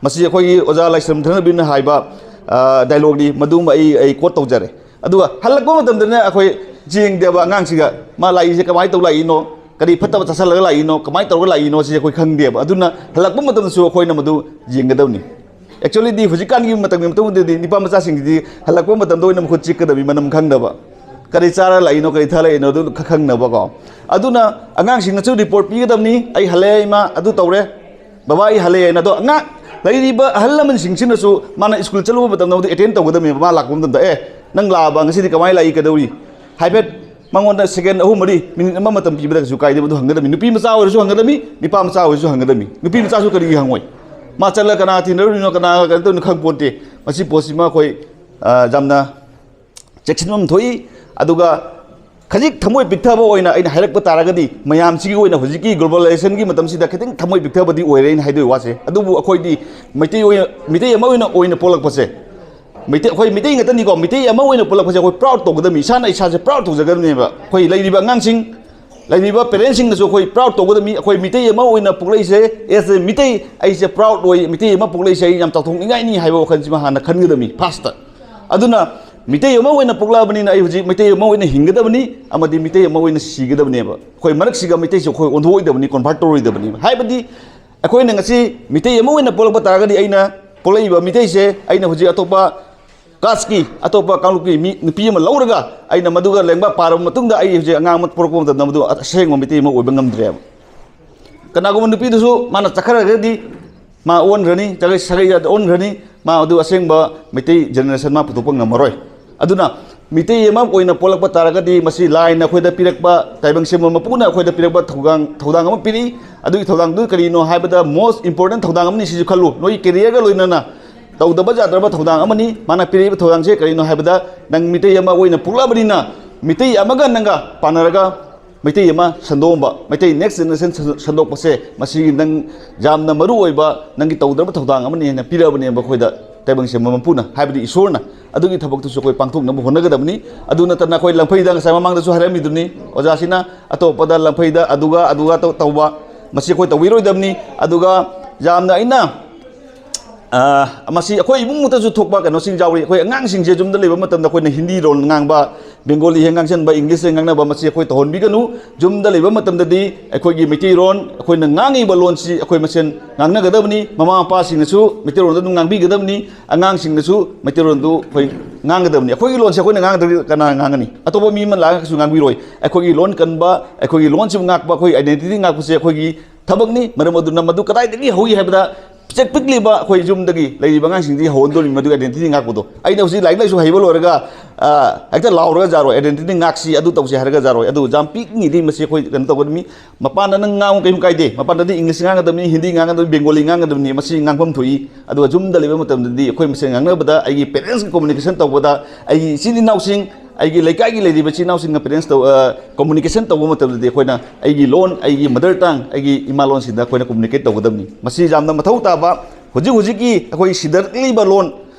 ꯃꯁꯤ ꯑꯩꯈꯣꯏꯒꯤ ꯑꯣꯖꯥ ꯂꯥꯏꯁ꯭ꯔꯝ ꯙꯅꯕꯤꯔꯅ ꯍꯥꯏꯕ, ꯑ, ꯗꯥꯏꯂꯣꯒꯅꯤ, ꯃꯗꯨꯃ ꯑꯩ, ꯑꯩ ꯀꯣꯠ ꯇꯧꯖꯔꯦ꯫ ꯑꯗꯨꯒ ꯍꯜꯂꯛꯄ ꯃꯇꯝꯗꯅ ꯑꯩꯈꯣꯏ ꯌꯦꯡꯗꯦꯕ ꯑꯉꯥꯡꯁꯤꯒ, ꯃꯥ ꯂꯥꯛꯏꯁꯦ ꯀꯃꯥꯏꯅ ꯇꯧ ꯂꯥꯛꯏꯅꯣ, ꯀꯔꯤ ꯐꯠꯇꯕ ꯆꯥꯁꯤꯜꯂꯒ ꯂꯥꯛꯏꯅꯣ, ꯀꯃꯥꯏꯅ ꯇꯧꯔꯒ ꯂꯥꯛꯏꯅꯣ, ꯁꯤ ꯑꯩꯈꯣꯏ ꯈꯪꯗꯦꯕ꯫ ꯑꯗꯨꯅ ꯍꯜꯂꯛꯄ ꯃꯇꯝꯗꯁꯨ ꯑꯩꯈꯣꯏꯅ ꯃꯗꯨ ꯌꯦꯡꯒꯗꯕꯅꯤ꯫ ꯑꯦꯛꯆꯨꯋꯦꯂꯤꯗꯤ ꯍꯧꯖꯤꯛꯀꯥꯟꯒꯤ ꯃꯇꯝꯒꯤ ꯃꯇꯨꯡ ꯏꯟꯅꯗꯤ ꯅꯤꯄꯥ ꯃꯆꯥꯁꯤꯡꯁꯤꯗꯤ ꯍꯜꯂꯛꯄ ꯃꯇꯝꯗ ꯑꯣꯏꯅ ꯃꯈꯨꯠ ꯆꯤꯛꯀꯗꯕꯅꯤ, ꯃꯅꯝ ꯈꯪꯗꯕ, ꯀꯔꯤ ꯆꯥꯔ ꯂꯥꯛꯏꯅꯣ, ꯀꯔꯤ ꯊꯛꯑ ꯂꯥꯛꯏꯅꯣ, ꯑꯗꯨ ꯈ-, ꯈꯪꯅꯕꯀꯣ꯫ ꯑꯗꯨꯅ ꯑꯉꯥꯡꯁꯤꯡꯅꯁꯨ ꯔꯤꯄꯣꯔꯠ ꯄꯤꯒꯗꯕꯅꯤ, "ꯑꯩ ꯍꯜꯂꯛꯑꯦ ꯏꯃꯥ, ꯑꯗꯨ ꯇꯧꯔꯦ, ꯕꯕꯥ ꯑꯩ ꯍꯜꯂꯛꯑꯦꯅ"꯫ ꯑꯗꯣ ꯑꯉꯥꯡ, ꯂꯩꯔꯤꯕ ꯑꯍꯜ ꯂꯃꯟꯁꯤꯡꯁꯤꯅꯁꯨ ꯃꯥꯅ ꯁ꯭ꯀꯨꯜ ꯆꯠꯂꯨꯕ ꯃꯇꯝꯗ ꯃꯗꯨ ꯑꯦꯇꯦꯟ ꯇꯧꯒꯗꯕꯅꯦꯕ꯫ ꯃꯥ ꯂꯥꯛꯄ ꯃꯇꯝꯗ, "ꯑꯦ, ꯅꯪ ꯂꯥꯛꯑꯕ, ꯉꯁꯤꯗꯤ ꯀꯃꯥꯏꯅ ꯂꯥꯛꯏ, ꯀꯩꯗꯧꯔꯤ?" ꯍꯥꯏꯐꯦꯠ ꯃꯉꯣꯟꯗ ꯁꯦꯀꯦꯟ ꯑꯍꯨꯝ ꯃꯔꯤ, ꯃꯤꯅꯤꯠ ꯑꯃ ꯃꯇꯝ ꯄꯤꯕꯗ ꯀꯩꯁꯨ ꯀꯥꯏꯗꯦ, ꯃꯗꯨ ꯍꯪꯒꯗꯕꯅꯤ꯫ ꯅꯨꯄꯤ ꯃꯆꯥ ꯑꯣꯏꯔꯁꯨ ꯍꯪꯒꯗꯕꯅꯤ, ꯅꯨꯄꯥ ꯃꯆꯥ ꯑꯣꯏꯔꯁꯨ ꯍꯪꯒꯗꯕꯅꯤ꯫ ꯅꯨꯄꯤ ꯃꯆꯥꯁꯨ ꯀꯔꯤꯒꯤ ꯍꯪꯉꯣꯏ? ꯃꯥ ꯆꯠꯂꯒ ꯀꯅꯥ ꯇꯤꯟꯅꯔꯨꯔꯤꯅꯣ, ꯀꯅꯥꯒ ꯀꯩꯅꯣ ꯇꯧꯔꯤꯅꯣ ꯈꯪ ꯄꯣꯟꯇꯦ꯫ ꯃꯁꯤ ꯄꯣꯠꯁꯤꯃ ꯑꯩꯈꯣꯏ, ꯑ, ꯌꯥꯝꯅ ꯆꯦꯛꯁꯤꯟꯐꯝ ꯊꯣꯛꯏ꯫ ꯑꯗꯨꯒ ꯈꯖꯤꯛ ꯊꯃꯣꯏ ꯄꯤꯛꯊꯕ ꯑꯣꯏꯅ ꯑꯩꯅ ꯍꯥꯏꯔꯛꯄ ꯇꯥꯔꯒꯗꯤ, ꯃꯌꯥꯝꯁꯤꯒꯤ ꯑꯣꯏꯅ ꯍꯧꯖꯤꯛꯀꯤ ꯒ꯭ꯂꯣꯕꯦꯂꯥꯏꯖꯦꯁꯟꯒꯤ ꯃꯇꯝꯁꯤꯗ ꯈꯤꯇꯪ ꯊꯃꯣꯏ ꯄꯤꯛꯊꯕꯗꯤ ꯑꯣꯏꯔꯦ ꯑꯩꯅ ꯍꯥꯏꯗꯣꯏ ꯋꯥꯁꯦ꯫ ꯑꯗꯨꯕꯨ ꯑꯩꯈꯣꯏꯗꯤ ꯃꯩꯇꯩ ꯑꯣꯏꯅ, ꯃꯤꯇꯩ ꯑꯃ ꯑꯣꯏꯅ, ꯑꯣꯏꯅ ꯄꯣꯛꯂꯛꯄꯁꯦ, ꯃꯩꯇꯩ, ꯑꯩꯈꯣꯏ ꯃꯤꯇꯩ ꯉꯥꯛꯇꯅꯤꯀꯣ, ꯃꯤꯇꯩ ꯑꯃ ꯑꯣꯏꯅ ꯄꯣꯛꯂꯛꯄꯁꯦ ꯑꯩꯈꯣꯏ ꯄ꯭ꯔꯥꯎꯗ ꯇꯧꯒꯗꯕꯅꯤ꯫ ꯏꯁꯥꯅ ꯏꯁꯥꯁꯦ ꯄ꯭ꯔꯥꯎꯗ ꯇꯧꯖꯒꯗꯕꯅꯦꯕ꯫ ꯑꯩꯈꯣꯏ ꯂꯩꯔꯤꯕ ꯑꯉꯥꯡꯁꯤꯡ, ꯂꯩꯔꯤꯕ ꯄꯦꯔꯦꯟꯁꯁꯤꯡꯅꯁꯨ ꯑꯩꯈꯣꯏ ꯄ꯭ꯔꯥꯎꯗ ꯇꯧꯒꯗꯕꯅꯤ꯫ ꯑꯩꯈꯣꯏ ꯃꯤꯇꯩ ꯑꯃ ꯑꯣꯏꯅ ꯄꯣꯛꯂꯛꯏꯁꯦ, as a ꯃꯤꯇꯩ, ꯑꯩꯁꯦ ꯄ꯭ꯔꯥꯎꯗ ꯑꯣꯏ, ꯃꯤꯇꯩ ꯑꯃ ꯄꯣꯛꯂꯛꯏꯁꯦ ꯑꯩ ꯌꯥꯝ ꯆꯥꯎꯊꯣꯛꯅꯤꯡꯉꯥꯏꯅꯤ ꯍꯥꯏꯕ ꯋꯥꯈꯜꯁꯤꯃ ꯍꯥꯟꯅ ꯈꯟꯒꯗꯕꯅꯤ ꯐꯥꯔꯁꯇ꯫ ꯑꯗꯨꯅ ꯃꯤꯇꯩ ꯑꯃ ꯑꯣꯏꯅ ꯄꯣꯛꯂꯛꯑꯕꯅꯤꯅ ꯑꯩ ꯍꯧꯖꯤꯛ ꯃꯤꯇꯩ ꯑꯃ ꯑꯣꯏꯅ ꯍꯤꯡꯒꯗꯕꯅꯤ ꯑꯃꯗꯤ ꯃꯤꯇꯩ ꯑꯃ ꯑꯣꯏꯅ ꯁꯤꯒꯗꯕꯅꯦꯕ꯫ ꯑꯩꯈꯣꯏ ꯃꯔꯛꯁꯤꯒ ꯃꯤꯇꯩꯁꯦ ꯑꯩꯈꯣꯏ ꯑꯣꯟꯊꯣꯛꯑꯣꯏꯗꯕꯅꯤ, ꯀꯣꯟꯚꯔꯠ ꯇꯧꯔꯣꯏꯗꯕꯅꯦꯕ꯫ ꯍꯥꯏꯕꯗꯤ ꯑꯩꯈꯣꯏꯅ ꯉꯁꯤ ꯃꯤꯇꯩ ꯑꯃ ꯑꯣꯏꯅ ꯄꯣꯛꯂꯛꯄ ꯇꯥꯔꯒꯗꯤ, ꯑꯩꯅ ꯄꯣꯛꯂꯛꯏꯕ ꯃꯤꯇꯩꯁꯦ ꯑꯩꯅ ꯍꯧꯖꯤꯛ ꯑꯇꯣꯞꯄ ꯀꯥꯁꯀꯤ, ꯑꯇꯣꯞꯄ ꯀꯥꯡꯂꯨꯞꯀꯤ ꯃꯤ, ꯅꯨꯄꯤ ꯑꯃ ꯂꯧꯔꯒ ꯑꯩꯅ ꯃꯗꯨꯒ ꯂꯦꯡꯕꯥ ꯄꯥꯔꯕ ꯃꯇꯨꯡꯗ ꯑꯩ ꯍꯧꯖꯤꯛ ꯑꯉꯥꯡ ꯑꯃ ꯄꯣꯛꯂꯛꯄ ꯃꯇꯝꯗ ꯃꯗꯨ ꯑꯁꯦꯡꯕ ꯃꯤꯇꯩ ꯑꯃ ꯑꯣꯏꯕ ꯉꯝꯗ꯭ꯔꯦꯕ꯫ ꯀꯅꯥꯒꯨꯝꯕ ꯅꯨꯄꯤꯗꯨꯁꯨ ꯃꯥꯅ ꯆꯠꯈ꯭ꯔꯒꯗꯤ ꯃꯥ ꯑꯣꯟꯈ꯭ꯔꯅꯤ, ꯁꯥꯒꯩ, ꯁꯥꯒꯩ ꯖꯥꯠ ꯑꯣꯟꯈ꯭ꯔꯅꯤ, ꯃꯥ ꯑꯗꯨ ꯑꯁꯦꯡꯕ ꯃꯩꯇꯩ ꯖꯦꯅꯦꯔꯦꯁꯟ ꯃꯥ ꯄꯨꯊꯣꯛꯄ ꯉꯝꯃꯔꯣꯏ꯫ ꯑꯗꯨꯅ ꯃꯤꯇꯩ ꯑꯃ ꯑꯣꯏꯅ ꯄꯣꯛꯂꯛꯄ ꯇꯥꯔꯒꯗꯤ ꯃꯁꯤ ꯂꯥꯏꯅ ꯑꯩꯈꯣꯏꯗ ꯄꯤꯔꯛꯄ, ꯇꯥꯏꯕꯪ ꯁꯦꯝꯕ ꯃꯄꯨꯅ ꯑꯩꯈꯣꯏꯗ ꯄꯤꯔꯛꯄ ꯊꯧꯗꯥꯡ, ꯊꯧꯗꯥꯡ ꯑꯃ ꯄꯤꯔꯤ꯫ ꯑꯗꯨꯒꯤ ꯊꯧꯗꯥꯡꯗꯨ ꯀꯔꯤꯅꯣ ꯍꯥꯏꯕꯗ, ꯃꯣꯁ ꯏꯝꯄꯣꯔꯇꯦꯟ ꯊꯧꯗꯥꯡ ꯑꯃꯅꯤ, ꯁꯤꯁꯨ ꯈꯜꯂꯨ꯫ ꯅꯣꯏꯒꯤ ꯀꯦꯔꯤꯌꯔꯒ ꯂꯣꯏꯅꯅ ꯇꯧꯗꯕ ꯌꯥꯗ꯭ꯔꯕ ꯊꯧꯗꯥꯡ ꯑꯃꯅꯤ꯫ ꯃꯥꯅ ꯄꯤꯔꯛꯏꯕ ꯊꯧꯗꯥꯡꯁꯦ ꯀꯔꯤꯅꯣ ꯍꯥꯏꯕꯗ, ꯅꯪ ꯃꯤꯇꯩ ꯑꯃ ꯑꯣꯏꯅ ꯄꯣꯛꯂꯛꯑꯕꯅꯤꯅ ꯃꯤꯇꯩ ꯑꯃꯒ ꯅꯪꯒ ꯄꯥꯟꯅꯔꯒ ꯃꯩꯇꯩ ꯑꯃ ꯁꯟꯗꯣꯛꯑꯝꯕ, ꯃꯩꯇꯩ ꯅꯦꯛꯁ ꯖꯦꯅꯦꯔꯦꯁꯟ ꯁꯟꯗꯣꯛꯄꯁꯦ, ꯃꯁꯤꯒꯤ ꯅꯪ ꯌꯥꯝꯅ ꯃꯔꯨ ꯑꯣꯏꯕ ꯅꯪꯒꯤ ꯇꯧꯗ꯭ꯔꯕ ꯊꯧꯗꯥꯡ ꯑꯃꯅꯤ ꯍꯥꯏꯅ ꯄꯤꯔꯛꯑꯕꯅꯦꯕ ꯑꯩꯈꯣꯏꯗ꯫ ꯇꯥꯏꯕꯪ ꯁꯦꯝꯕ ꯃꯄꯨꯅ, ꯍꯥꯏꯕꯗꯤ ꯏꯁꯣꯔꯅ꯫ ꯑꯗꯨꯒꯤ ꯊꯕꯛꯇꯨꯁꯨ ꯑꯩꯈꯣꯏ ꯄꯥꯡꯊꯣꯛꯅꯕ ꯍꯣꯠꯅꯒꯗꯕꯅꯤ꯫ ꯑꯗꯨ ꯅꯠꯇꯅ ꯑꯩꯈꯣꯏ ꯂꯪꯐꯩꯗ, ꯉꯁꯥꯏ ꯃꯃꯥꯡꯗꯁꯨ ꯍꯥꯏꯔꯝꯃꯤꯗꯨꯅꯤ, ꯑꯣꯖꯥꯁꯤꯅ ꯑꯇꯣꯞꯄꯗ ꯂꯪꯐꯩꯗ ꯑꯗꯨꯒ ꯑꯗꯨꯒ ꯇꯧ-, ꯇꯧꯕ, ꯃꯁꯤ ꯑꯩꯈꯣꯏ ꯇꯧꯕꯤꯔꯣꯏꯗꯕꯅꯤ꯫ ꯑꯗꯨꯒ ꯌꯥꯝꯅ ꯑꯩꯅ, ꯑ, ꯃꯁꯤ ꯑꯩꯈꯣꯏ ꯏꯃꯨꯡꯃꯛꯇꯁꯨ ꯊꯣꯛꯄ ꯀꯩꯅꯣꯁꯤꯡ ꯌꯥꯎꯔꯤ꯫ ꯑꯩꯈꯣꯏ ꯑꯉꯥꯡꯁꯤꯡꯁꯦ ꯌꯨꯝꯗ ꯂꯩꯕ ꯃꯇꯝꯗ ꯑꯩꯈꯣꯏꯅ ꯍꯤꯟꯗꯤ ꯂꯣꯟ ꯉꯥꯡꯕ, ꯕꯦꯡꯒꯣꯂꯤ ꯍꯦꯛ ꯉꯥꯡꯁꯤꯟꯕ, ꯏꯪꯂꯤꯁ ꯍꯦꯛ ꯉꯥꯡꯅꯕ, ꯃꯁꯤ ꯑꯩꯈꯣꯏ ꯇꯧꯍꯟꯕꯤꯒꯅꯨ꯫ ꯌꯨꯝꯗ ꯂꯩꯕ ꯃꯇꯝꯗꯗꯤ ꯑꯩꯈꯣꯏꯒꯤ ꯃꯩꯇꯩꯂꯣꯟ, ꯑꯩꯈꯣꯏꯅ ꯉꯥꯡꯉꯤꯕ ꯂꯣꯟꯁꯤ ꯑꯩꯈꯣꯏ ꯃꯁꯦꯟ ꯉꯥꯡꯅꯒꯗꯕꯅꯤ꯫ ꯃꯃꯥ ꯃꯄꯥꯁꯤꯡꯅꯁꯨ ꯃꯩꯇꯩꯂꯣꯟꯗ ꯑꯗꯨꯝ ꯉꯥꯡꯕꯤꯒꯗꯕꯅꯤ꯫ ꯑꯉꯥꯡꯁꯤꯡꯅꯁꯨ ꯃꯩꯇꯩꯂꯣꯟꯗꯨ ꯑꯩꯈꯣꯏ ꯉꯥꯡꯒꯗꯕꯅꯤ꯫ ꯑꯩꯈꯣꯏꯒꯤ ꯂꯣꯟꯁꯦ ꯑꯩꯈꯣꯏꯅ ꯉꯥꯡꯗ꯭ꯔꯗꯤ ꯀꯅꯥꯅ ꯉꯥꯡꯒꯅꯤ? ꯑꯇꯣꯞꯄ ꯃꯤ ꯑꯃ ꯂꯥꯛꯑꯒꯁꯨ ꯉꯥꯡꯕꯤꯔꯣꯏ꯫ ꯑꯩꯈꯣꯏꯒꯤ ꯂꯣꯟ ꯀꯟꯕ, ꯑꯩꯈꯣꯏꯒꯤ ꯂꯣꯟꯁꯤꯕꯨ ꯉꯥꯛꯄ, ꯑꯩꯈꯣꯏ identity ꯉꯥꯛꯄꯁꯦ ꯑꯩꯈꯣꯏꯒꯤ ꯊꯕꯛꯅꯤ꯫ ꯃꯔꯝ ꯑꯗꯨꯅ ꯃꯗꯨ ꯀꯗꯥꯏꯗꯒꯤ ꯍꯧꯏ ꯍꯥꯏꯕꯗ, ꯄꯤꯁꯛ ꯄꯤꯛꯂꯤꯕ ꯑꯩꯈꯣꯏ ꯌꯨꯝꯗꯒꯤ ꯂꯩꯔꯤꯕ ꯑꯉꯥꯡꯁꯤꯡꯁꯤ ꯍꯧꯍꯟꯗꯣꯔꯤꯕꯅꯤ ꯃꯗꯨꯒꯤ identity ꯉꯥꯛꯄꯗꯣ꯫ ꯑꯩꯅ ꯍꯧꯖꯤꯛ ꯂꯥꯏꯔꯤꯛ ꯂꯥꯏꯁꯨ ꯍꯩꯕ ꯂꯣꯏꯔꯒ, ꯑ, ꯍꯦꯛꯇ ꯂꯥꯎꯔꯒ ꯌꯥꯔꯣꯏ, identity ꯉꯥꯛꯁꯤ, ꯑꯗꯨ ꯇꯧꯁꯤ ꯍꯥꯏꯔꯒ ꯌꯥꯔꯣꯏ꯫ ꯑꯗꯨ ꯌꯥꯝ ꯄꯤꯛꯂꯤꯉꯩꯗꯒꯤ ꯃꯁꯤ ꯑꯩꯈꯣꯏ ꯀꯩꯅꯣ ꯇꯧꯒꯗꯕꯅꯤ꯫ ꯃꯄꯥꯟꯗ ꯅꯪ ꯉꯥꯡꯉꯨ ꯀꯩꯝ ꯀꯥꯏꯗꯦ, ꯃꯄꯥꯟꯗꯗꯤ ꯏꯪꯂꯤꯁ ꯉꯥꯡꯒꯗꯕꯅꯤ, ꯍꯤꯟꯗꯤ ꯉꯥꯡꯒꯗꯕꯅꯤ, ꯕꯦꯡꯒꯣꯂꯤ ꯉꯥꯡꯒꯗꯕꯅꯤ, ꯃꯁꯤ ꯉꯥꯡꯐꯝ ꯊꯣꯛꯏ꯫ ꯑꯗꯨꯒ ꯌꯨꯝꯗ ꯂꯩꯕ ꯃꯇꯝꯗꯗꯤ ꯑꯩꯈꯣꯏ ꯃꯁꯦꯟ ꯉꯥꯡꯅꯕꯗ, ꯑꯩꯒꯤ parents communication ꯇꯧꯕꯗ, ꯑꯩꯒꯤ ꯏꯆꯤꯟ ꯏꯅꯥꯎꯁꯤꯡ, ꯑꯩꯒꯤ ꯂꯩꯀꯥꯏꯒꯤ ꯂꯩꯔꯤꯕ ꯏꯆꯤꯟ ꯏꯅꯥꯎꯁꯤꯡꯒ parents ꯇꯧ-, ꯑ, communication ꯇꯧꯕ ꯃꯇꯝꯗꯗꯤ ꯑꯩꯈꯣꯏꯅ ꯑꯩꯒꯤ ꯂꯣꯟ, ꯑꯩꯒꯤ mother tongue, ꯑꯩꯒꯤ ꯏꯃꯥ ꯂꯣꯟꯁꯤꯗ ꯑꯩꯈꯣꯏꯅ communicate ꯇꯧꯒꯗꯕꯅꯤ꯫ ꯃꯁꯤ ꯌꯥꯝꯅ ꯃꯊꯧ ꯇꯥꯕ, ꯍꯧꯖꯤꯛ ꯍꯧꯖꯤꯛꯀꯤ ꯑꯩꯈꯣꯏ ꯁꯤꯗꯔꯛꯂꯤꯕ ꯂꯣꯟ,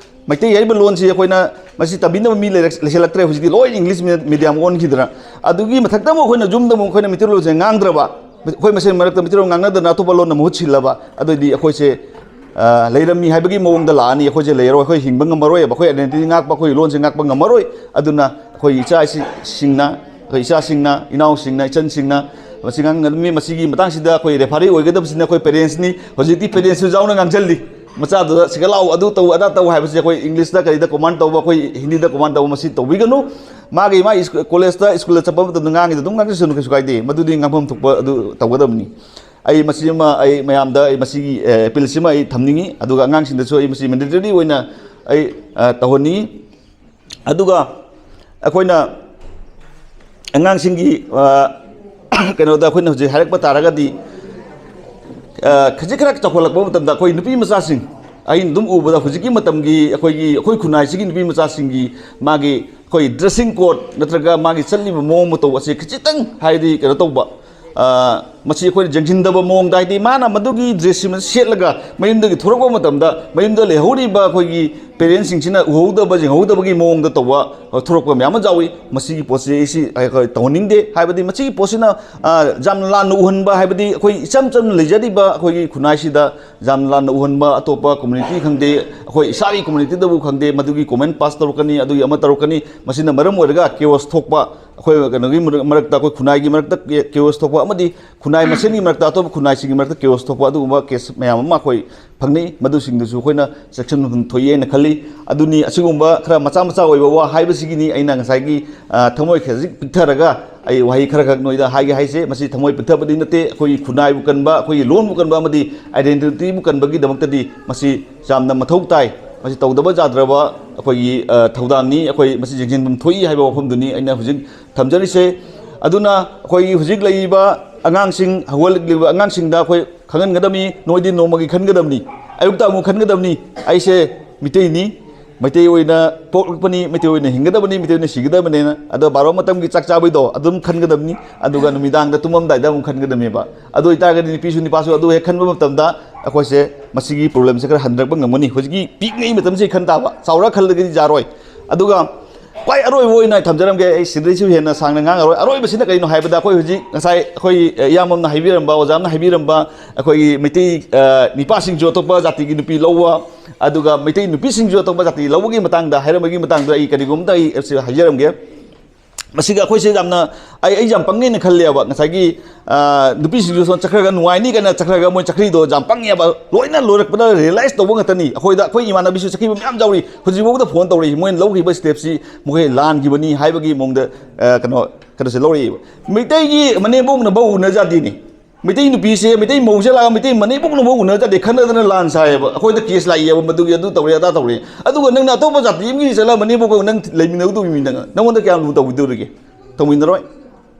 ꯃꯩꯇꯩ ꯍꯥꯏꯔꯤꯕ ꯂꯣꯟꯁꯤ ꯑꯩꯈꯣꯏꯅ ꯃꯁꯤ ꯇꯝꯕꯤꯅꯕ ꯃꯤ ꯂꯩꯔꯛ-, ꯂꯩꯁꯤꯜꯂꯛꯇ꯭ꯔꯦ꯫ ꯍꯧꯖꯤꯛꯇꯤ ꯂꯣꯏ English medium ꯑꯣꯟꯈꯤꯗꯅ, ꯑꯗꯨꯒꯤ ꯃꯊꯛꯇ ꯑꯃꯨꯛ ꯑꯩꯈꯣꯏꯅ ꯌꯨꯝꯗ ꯑꯃꯨꯛ ꯑꯩꯈꯣꯏꯅ ꯃꯩꯇꯩꯂꯣꯟꯁꯦ ꯉꯥꯡꯗ꯭ꯔꯕ, ꯑꯩꯈꯣꯏ ꯃꯁꯦꯟ ꯃꯔꯛꯇ ꯃꯩꯇꯩꯂꯣꯟ ꯉꯥꯡꯅꯗꯅ ꯑꯇꯣꯞꯄ ꯂꯣꯟꯅ ꯃꯍꯨꯠ ꯁꯤꯜꯂꯕ, ꯑꯗꯨꯑꯣꯏꯗꯤ ꯑꯩꯈꯣꯏꯁꯦ, ꯑ, ꯂꯩꯔꯝꯃꯤ ꯍꯥꯏꯕꯒꯤ ꯃꯑꯣꯡꯗ ꯂꯥꯛꯑꯅꯤ꯫ ꯑꯩꯈꯣꯏꯁꯦ ꯂꯩꯔꯣꯏ, ꯑꯩꯈꯣꯏ ꯍꯤꯡꯕ ꯉꯝꯃꯔꯣꯏꯕ, ꯑꯩꯈꯣꯏ identity ꯉꯥꯛꯄ, ꯑꯩꯈꯣꯏ ꯂꯣꯟꯁꯦ ꯉꯥꯛꯄ ꯉꯝꯃꯔꯣꯏ꯫ ꯑꯗꯨꯅ ꯑꯩꯈꯣꯏ ꯏꯆꯥ ꯏꯁꯤꯡꯁꯤꯡꯅ, ꯑꯩꯈꯣꯏ ꯏꯆꯥꯁꯤꯡꯅ, ꯏꯅꯥꯎꯁꯤꯡꯅ, ꯏꯆꯟꯁꯤꯡꯅ ꯃꯁꯤ ꯉꯥꯡꯒꯗꯕꯅꯤ꯫ ꯃꯁꯤꯒꯤ ꯃꯇꯥꯡꯁꯤꯗ ꯑꯩꯈꯣꯏ referee ꯑꯣꯏꯒꯗꯕꯁꯤꯅ ꯑꯩꯈꯣꯏ parentsꯅꯤ꯫ ꯍꯧꯖꯤꯛꯇꯤ parentsꯁꯨ ꯌꯥꯎꯅ ꯉꯥꯡꯁꯤꯜꯂꯤ꯫ ꯃꯆꯥꯗꯨꯗ "ꯁꯤꯒ ꯂꯥꯛꯎ, ꯑꯗꯨ ꯇꯧ, ꯑꯗꯥ ꯇꯧ" ꯍꯥꯏꯕꯁꯦ ꯑꯩꯈꯣꯏ Englishꯇ ꯀꯔꯤꯗ command ꯇꯧꯕ, ꯑꯩꯈꯣꯏ ꯍꯤꯟꯗꯤꯗ command ꯇꯧꯕ, ꯃꯁꯤ ꯇꯧꯕꯤꯒꯅꯨ꯫ ꯃꯥꯒꯤ, ꯃꯥꯒꯤ ꯁ꯭ꯀꯨ-, collegeꯇ, schoolꯗ ꯆꯠꯄ ꯃꯇꯝꯗ ꯉꯥꯡꯉꯤꯗꯣ ꯑꯗꯨꯝ ꯉꯥꯡꯖꯁꯅꯨ, ꯀꯩꯁꯨ ꯀꯥꯏꯗꯦ꯫ ꯃꯗꯨꯗꯤ ꯉꯥꯡꯐꯝ ꯊꯣꯛꯄ ꯑꯗꯨ ꯇꯧꯒꯗꯕꯅꯤ꯫ ꯑꯩ ꯃꯁꯤ ꯑꯃ, ꯑꯩ ꯃꯌꯥꯝꯗ ꯑꯩ ꯃꯁꯤꯒꯤ, ꯑꯦ, appealꯁꯤꯃ ꯑꯩ ꯊꯝꯅꯤꯡꯉꯤ꯫ ꯑꯗꯨꯒ ꯑꯉꯥꯡꯁꯤꯡꯗꯁꯨ ꯑꯩ ꯃꯁꯤ mandatory ꯑꯣꯏꯅ ꯑꯩ, ꯑ, ꯇꯧꯍꯟꯅꯤꯡꯉꯤ꯫ ꯑꯗꯨꯒ ꯑꯩꯈꯣꯏꯅ ꯑꯉꯥꯡꯁꯤꯡꯒꯤ, ꯑ, ꯀꯩꯅꯣꯗ ꯑꯩꯈꯣꯏꯅ ꯍꯧꯖꯤꯛ ꯍꯥꯏꯔꯛꯄ ꯇꯥꯔꯒꯗꯤ, ꯑ, ꯈꯖꯤꯛ ꯈꯔ ꯆꯥꯎꯈꯠꯂꯛꯄ ꯃꯇꯝꯗ ꯑꯩꯈꯣꯏ ꯅꯨꯄꯤ ꯃꯆꯥꯁꯤꯡ, ꯑꯩꯅ ꯑꯗꯨꯝ ꯎꯕꯗ ꯍꯧꯖꯤꯛꯀꯤ ꯃꯇꯝꯒꯤ ꯑꯩꯈꯣꯏꯒꯤ, ꯑꯩꯈꯣꯏ ꯈꯨꯟꯅꯥꯏꯁꯤꯒꯤ ꯅꯨꯄꯤ ꯃꯆꯥꯁꯤꯡꯒꯤ ꯃꯥꯒꯤ ꯑꯩꯈꯣꯏ dressing code ꯅꯠꯇ꯭ꯔꯒ ꯃꯥꯒꯤ ꯆꯠꯂꯤꯕ ꯃꯑꯣꯡ ꯃꯇꯧ ꯑꯁꯤ ꯈꯖꯤꯛꯇꯪ ꯍꯥꯏꯗꯤ ꯀꯩꯅꯣ ꯇꯧꯕ, ꯑ, ꯃꯁꯤ ꯑꯩꯈꯣꯏꯅ ꯌꯦꯡꯁꯤꯟꯗꯕ ꯃꯑꯣꯡꯗ, ꯍꯥꯏꯗꯤ ꯃꯥꯅ ꯃꯗꯨꯒꯤ ꯗ꯭ꯔꯦꯁꯁꯤꯃ ꯁꯦꯠꯂꯒ ꯃꯌꯨꯝꯗꯒꯤ ꯊꯣꯔꯛꯄ ꯃꯇꯝꯗ ꯃꯌꯨꯝꯗ ꯂꯩꯍꯧꯔꯤꯕ ꯑꯩꯈꯣꯏꯒꯤ ꯄꯦꯔꯦꯟꯁꯁꯤꯡꯁꯤꯅ ꯎꯍꯧꯗꯕ, ꯌꯦꯡꯍꯧꯗꯕꯒꯤ ꯃꯑꯣꯡꯗ ꯇꯧꯕ ꯊꯣꯔꯛꯄ ꯃꯌꯥꯝ ꯑꯃ ꯌꯥꯎꯏ꯫ ꯃꯁꯤꯒꯤ ꯄꯣꯠꯁꯤ ꯑꯩꯁꯤ ꯑꯩꯈꯣꯏ ꯇꯧꯍꯟꯅꯤꯡꯗꯦ꯫ ꯍꯥꯏꯕꯗꯤ ꯃꯁꯤꯒꯤ ꯄꯣꯠꯁꯤꯅ, ꯑ, ꯌꯥꯝꯅ ꯂꯥꯟꯅ ꯎꯍꯟꯕ, ꯍꯥꯏꯕꯗꯤ ꯑꯩꯈꯣꯏ ꯏꯆꯝ ꯆꯝꯅ ꯂꯩꯖꯔꯤꯕ ꯑꯩꯈꯣꯏꯒꯤ ꯈꯨꯟꯅꯥꯏꯁꯤꯗ ꯌꯥꯝꯅ ꯂꯥꯟꯅ ꯎꯍꯟꯕ, ꯑꯇꯣꯞꯄ ꯀꯝꯃ꯭ꯌꯨꯅꯤꯇꯤ ꯈꯪꯗꯦ, ꯑꯩꯈꯣꯏ ꯏꯁꯥꯒꯤ ꯀꯝꯃ꯭ꯌꯨꯅꯤꯇꯤꯗꯕꯨ ꯈꯪꯗꯦ, ꯃꯗꯨꯒꯤ ꯀꯣꯃꯦꯟ ꯄꯥꯁ ꯇꯧꯔꯛꯀꯅꯤ, ꯑꯗꯨꯒꯤ ꯑꯃ ꯇꯧꯔꯛꯀꯅꯤ꯫ ꯃꯁꯤꯅ ꯃꯔꯝ ꯑꯣꯏꯔꯒ ꯀꯦꯑꯣꯁ ꯊꯣꯛꯄ, ꯑꯩꯈꯣꯏ ꯀꯩꯅꯣꯒꯤ ꯃꯔꯛ-, ꯃꯔꯛꯇ, ꯑꯩꯈꯣꯏ ꯈꯨꯟꯅꯥꯏꯒꯤ ꯃꯔꯛꯇ ꯀꯦ-, ꯀꯦꯑꯣꯁ ꯊꯣꯛꯄ ꯑꯃꯗꯤ ꯈꯨꯟꯅꯥꯏ ꯃꯁꯦꯟꯒꯤ ꯃꯔꯛꯇ, ꯑꯇꯣꯞꯄ ꯈꯨꯟꯅꯥꯏꯁꯤꯡꯒꯤ ꯃꯔꯛꯇ ꯀꯦꯑꯣꯁ ꯊꯣꯛꯄ, ꯑꯗꯨꯒꯨꯝꯕ ꯀꯦꯁ ꯃꯌꯥꯝ ꯑꯃ ꯑꯩꯈꯣꯏ ꯐꯪꯅꯩ꯫ ꯃꯗꯨꯁꯤꯡꯗꯨꯁꯨ ꯑꯩꯈꯣꯏꯅ ꯆꯦꯛꯁꯤꯟꯐꯝ ꯊꯣꯛꯏ ꯍꯥꯏꯅ ꯈꯜꯂꯤ꯫ ꯑꯗꯨꯅꯤ, ꯑꯁꯤꯒꯨꯝꯕ ꯈꯔ ꯃꯆꯥ ꯃꯆꯥ ꯑꯣꯏꯕ ꯋꯥ ꯍꯥꯏꯕꯁꯤꯒꯤꯅꯤ ꯑꯩꯅ ꯉꯁꯥꯏꯒꯤ, ꯑ, ꯊꯃꯣꯏ ꯈꯖꯤꯛ ꯄꯤꯛꯊꯔꯒ ꯑꯩ ꯋꯥꯍꯩ ꯈꯔꯈꯛ ꯅꯣꯏꯗ ꯍꯥꯏꯒꯦ ꯍꯥꯏꯁꯦ꯫ ꯃꯁꯤ ꯊꯃꯣꯏ ꯄꯤꯛꯊꯕꯗꯤ ꯅꯠꯇꯦ, ꯑꯩꯈꯣꯏꯒꯤ ꯈꯨꯟꯅꯥꯏꯕꯨ ꯀꯟꯕ, ꯑꯩꯈꯣꯏꯒꯤ ꯂꯣꯟꯕꯨ ꯀꯟꯕ ꯑꯃꯗꯤ ꯑꯥꯏꯗꯦꯟꯇꯤꯇꯤꯕꯨ ꯀꯟꯕꯒꯤꯗꯃꯛꯇꯗꯤ ꯃꯁꯤ ꯌꯥꯝꯅ ꯃꯊꯧ ꯇꯥꯏ꯫ ꯃꯁꯤ ꯇꯧꯗꯕ ꯌꯥꯗ꯭ꯔꯕ ꯑꯩꯈꯣꯏꯒꯤ, ꯑ, ꯊꯧꯗꯥꯡꯅꯤ꯫ ꯑꯩꯈꯣꯏ ꯃꯁꯤ ꯌꯦꯡꯁꯤꯟꯐꯝ ꯊꯣꯛꯏ ꯍꯥꯏꯕ ꯋꯥꯐꯝꯗꯨꯅꯤ ꯑꯩꯅ ꯍꯧꯖꯤꯛ ꯊꯝꯖꯔꯤꯁꯦ꯫ ꯑꯗꯨꯅ ꯑꯩꯈꯣꯏꯒꯤ ꯍꯧꯖꯤꯛ ꯂꯩꯔꯤꯕ ꯑꯉꯥꯡꯁꯤꯡ, ꯍꯧꯒꯠꯂꯛꯂꯤꯕ ꯑꯉꯥꯡꯁꯤꯡꯗ ꯑꯩꯈꯣꯏ ꯈꯪꯍꯟꯒꯗꯕꯅꯤ, ꯅꯣꯏꯗꯤ ꯅꯣꯡꯃꯒꯤ ꯈꯟꯒꯗꯕꯅꯤ, ꯑꯌꯨꯛꯇ ꯑꯃꯨꯛ ꯈꯟꯒꯗꯕꯅꯤ, ꯑꯩꯁꯦ ꯃꯤꯇꯩꯅꯤ, ꯃꯩꯇꯩ ꯑꯣꯏꯅ ꯄꯣꯛꯂꯛꯄꯅꯤ, ꯃꯩꯇꯩ ꯑꯣꯏꯅ ꯍꯤꯡꯒꯗꯕꯅꯤ, ꯃꯩꯇꯩ ꯑꯣꯏꯅ ꯁꯤꯒꯗꯕꯅꯦꯅ꯫ ꯑꯗꯣ ꯕꯥꯔꯣ ꯃꯇꯝꯒꯤ ꯆꯥꯛ ꯆꯥꯕꯩꯗꯣ ꯑꯗꯨꯝ ꯈꯟꯒꯗꯕꯅꯤ, ꯑꯗꯨꯒ ꯅꯨꯃꯤꯗꯥꯡꯗ ꯇꯨꯝꯃꯝꯗꯥꯏꯗ ꯑꯃꯨꯛ ꯈꯟꯒꯗꯕꯅꯦꯕ꯫ ꯑꯗꯨ ꯑꯣꯏꯇꯥꯔꯒꯗꯤ ꯅꯨꯄꯤꯁꯨ ꯅꯨꯄꯥꯁꯨ ꯑꯗꯨ ꯍꯦꯛ ꯈꯟꯕ ꯃꯇꯝꯗ ꯑꯩꯈꯣꯏꯁꯦ ꯃꯁꯤꯒꯤ ꯄ꯭ꯔꯣꯕ꯭ꯂꯦꯝꯁꯦ ꯈꯔ ꯍꯟꯊꯔꯛꯄ ꯉꯝꯒꯅꯤ꯫ ꯍꯧꯖꯤꯛꯀꯤ ꯄꯤꯛꯉꯩ ꯃꯇꯝꯁꯤ ꯈꯟ ꯇꯥꯕ, ꯆꯥꯎꯔ ꯈꯜꯂꯒꯗꯤ ꯌꯥꯔꯣꯏ꯫ ꯑꯗꯨꯒ ꯈ꯭ꯋꯥꯏ ꯑꯔꯣꯏꯕ ꯑꯣꯏꯅ ꯑꯩ ꯊꯝꯖꯔꯝꯒꯦ, ꯑꯩ ꯁꯤꯗꯩꯁꯨ ꯍꯦꯟꯅ ꯁꯥꯡꯅ ꯉꯥꯡꯉꯔꯣꯏ꯫ ꯑꯔꯣꯏꯕꯁꯤꯅ ꯀꯩꯅꯣ ꯍꯥꯏꯕꯗ, ꯑꯩꯈꯣꯏ ꯍꯧꯖꯤꯛ ꯉꯁꯥꯏ ꯑꯩꯈꯣꯏ ꯏꯌꯥꯝꯕ ꯑꯃꯅ ꯍꯥꯏꯕꯤꯔꯝꯕ, ꯑꯣꯖꯥ ꯑꯃꯅ ꯍꯥꯏꯕꯤꯔꯝꯕ, ꯑꯩꯈꯣꯏꯒꯤ ꯃꯩꯇꯩ, ꯑ, ꯅꯤꯄꯥꯁꯤꯡꯁꯨ ꯑꯇꯣꯞꯄ ꯖꯥꯇꯤꯒꯤ ꯅꯨꯄꯤ ꯂꯧꯕ, ꯑꯗꯨꯒ ꯃꯩꯇꯩ ꯅꯨꯄꯤꯁꯤꯡꯁꯨ ꯑꯇꯣꯞꯄ ꯖꯥꯇꯤ ꯂꯧꯕꯒꯤ ꯃꯇꯥꯡꯗ ꯍꯥꯏꯔꯝꯕꯒꯤ ꯃꯇꯥꯡꯗ ꯑꯩ ꯀꯔꯤꯒꯨꯝꯕ ꯑꯃꯇ ꯑꯩ ꯍꯥꯏꯖꯔꯝꯒꯦ꯫ ꯃꯁꯤꯒ ꯑꯩꯈꯣꯏꯁꯦ ꯌꯥꯝꯅ, ꯑꯩ, ꯑꯩ ꯌꯥꯝ ꯄꯪꯉꯦꯅ ꯈꯜꯂꯦꯕ꯫ ꯉꯁꯥꯏꯒꯤ, ꯑ, ꯅꯨꯄꯤꯁꯤꯡꯁꯨ ꯁꯣꯝ ꯆꯠꯈ꯭ꯔꯒ ꯅꯨꯡꯉꯥꯏꯅꯤ ꯀꯥꯏꯅ ꯆꯠꯈ꯭ꯔꯒ ꯃꯣꯏ ꯆꯠꯈ꯭ꯔꯤꯗꯣ ꯌꯥꯝ ꯄꯪꯉꯦꯕ꯫ ꯂꯣꯏꯅ ꯂꯣꯏꯔꯛꯄꯗ ꯔꯤꯌꯦꯂꯥꯏꯁ ꯇꯧꯕ ꯉꯥꯛꯇꯅꯤ꯫ ꯑꯩꯈꯣꯏꯗ, ꯑꯩꯈꯣꯏ ꯏꯃꯥꯟꯅꯕꯤꯁꯨ ꯆꯠꯈꯤꯕ ꯃꯌꯥꯝ ꯌꯥꯎꯔꯤ꯫ ꯍꯧꯖꯤꯛꯐꯥꯎꯗ ꯐꯣꯟ ꯇꯧꯔꯛꯏ꯫ ꯃꯣꯏꯅ ꯂꯧꯈꯤꯕ ꯁ꯭ꯇꯦꯞꯁꯤ ꯃꯈꯣꯏ ꯂꯥꯟꯈꯤꯕꯅꯤ ꯍꯥꯏꯕꯒꯤ ꯃꯑꯣꯡꯗ, ꯑ, ꯀꯩꯅꯣ, ꯀꯩꯅꯣꯁꯦ ꯂꯧꯔꯛꯏꯕ꯫ ꯃꯩꯇꯩꯒꯤ ꯃꯅꯦꯝꯕꯣꯛꯅꯐꯥꯎ ꯎꯅ ꯌꯥꯗꯦꯅꯦ꯫ ꯃꯩꯇꯩ ꯅꯨꯄꯤꯁꯦ, ꯃꯩꯇꯩ ꯃꯧꯁꯦ ꯂꯥꯛꯑꯒ ꯃꯩꯇꯩ ꯃꯅꯦꯝꯕꯣꯛꯅꯐꯥꯎ ꯎꯅ ꯌꯥꯗꯦ, ꯈꯠꯅꯗꯅ ꯂꯥꯟ ꯁꯥꯏꯌꯦꯕ꯫ ꯑꯩꯈꯣꯏꯗ ꯀꯦꯁ ꯂꯥꯛꯏꯌꯦꯕ, ꯃꯗꯨꯒꯤ ꯑꯗꯨ ꯇꯧꯔꯦ, ꯑꯗꯥ ꯇꯧꯔꯦ꯫ ꯑꯗꯨꯒ ꯅꯪꯅ ꯑꯇꯣꯞꯄ ꯖꯥꯇꯤ ꯑꯃꯒꯤ ꯆꯠꯂꯒ ꯃꯅꯦꯝꯕꯣꯛꯀ ꯅꯪ ꯂꯩꯃꯤꯟꯅꯒꯗꯧꯔꯤꯕ ꯃꯤ, ꯅꯪ, ꯅꯪꯉꯣꯟꯗ ꯀꯌꯥꯝ ꯂꯨ ꯇꯧꯕꯤꯗꯧꯔꯤꯒꯦ? ꯇꯧꯃꯤꯟꯅꯔꯣꯏ,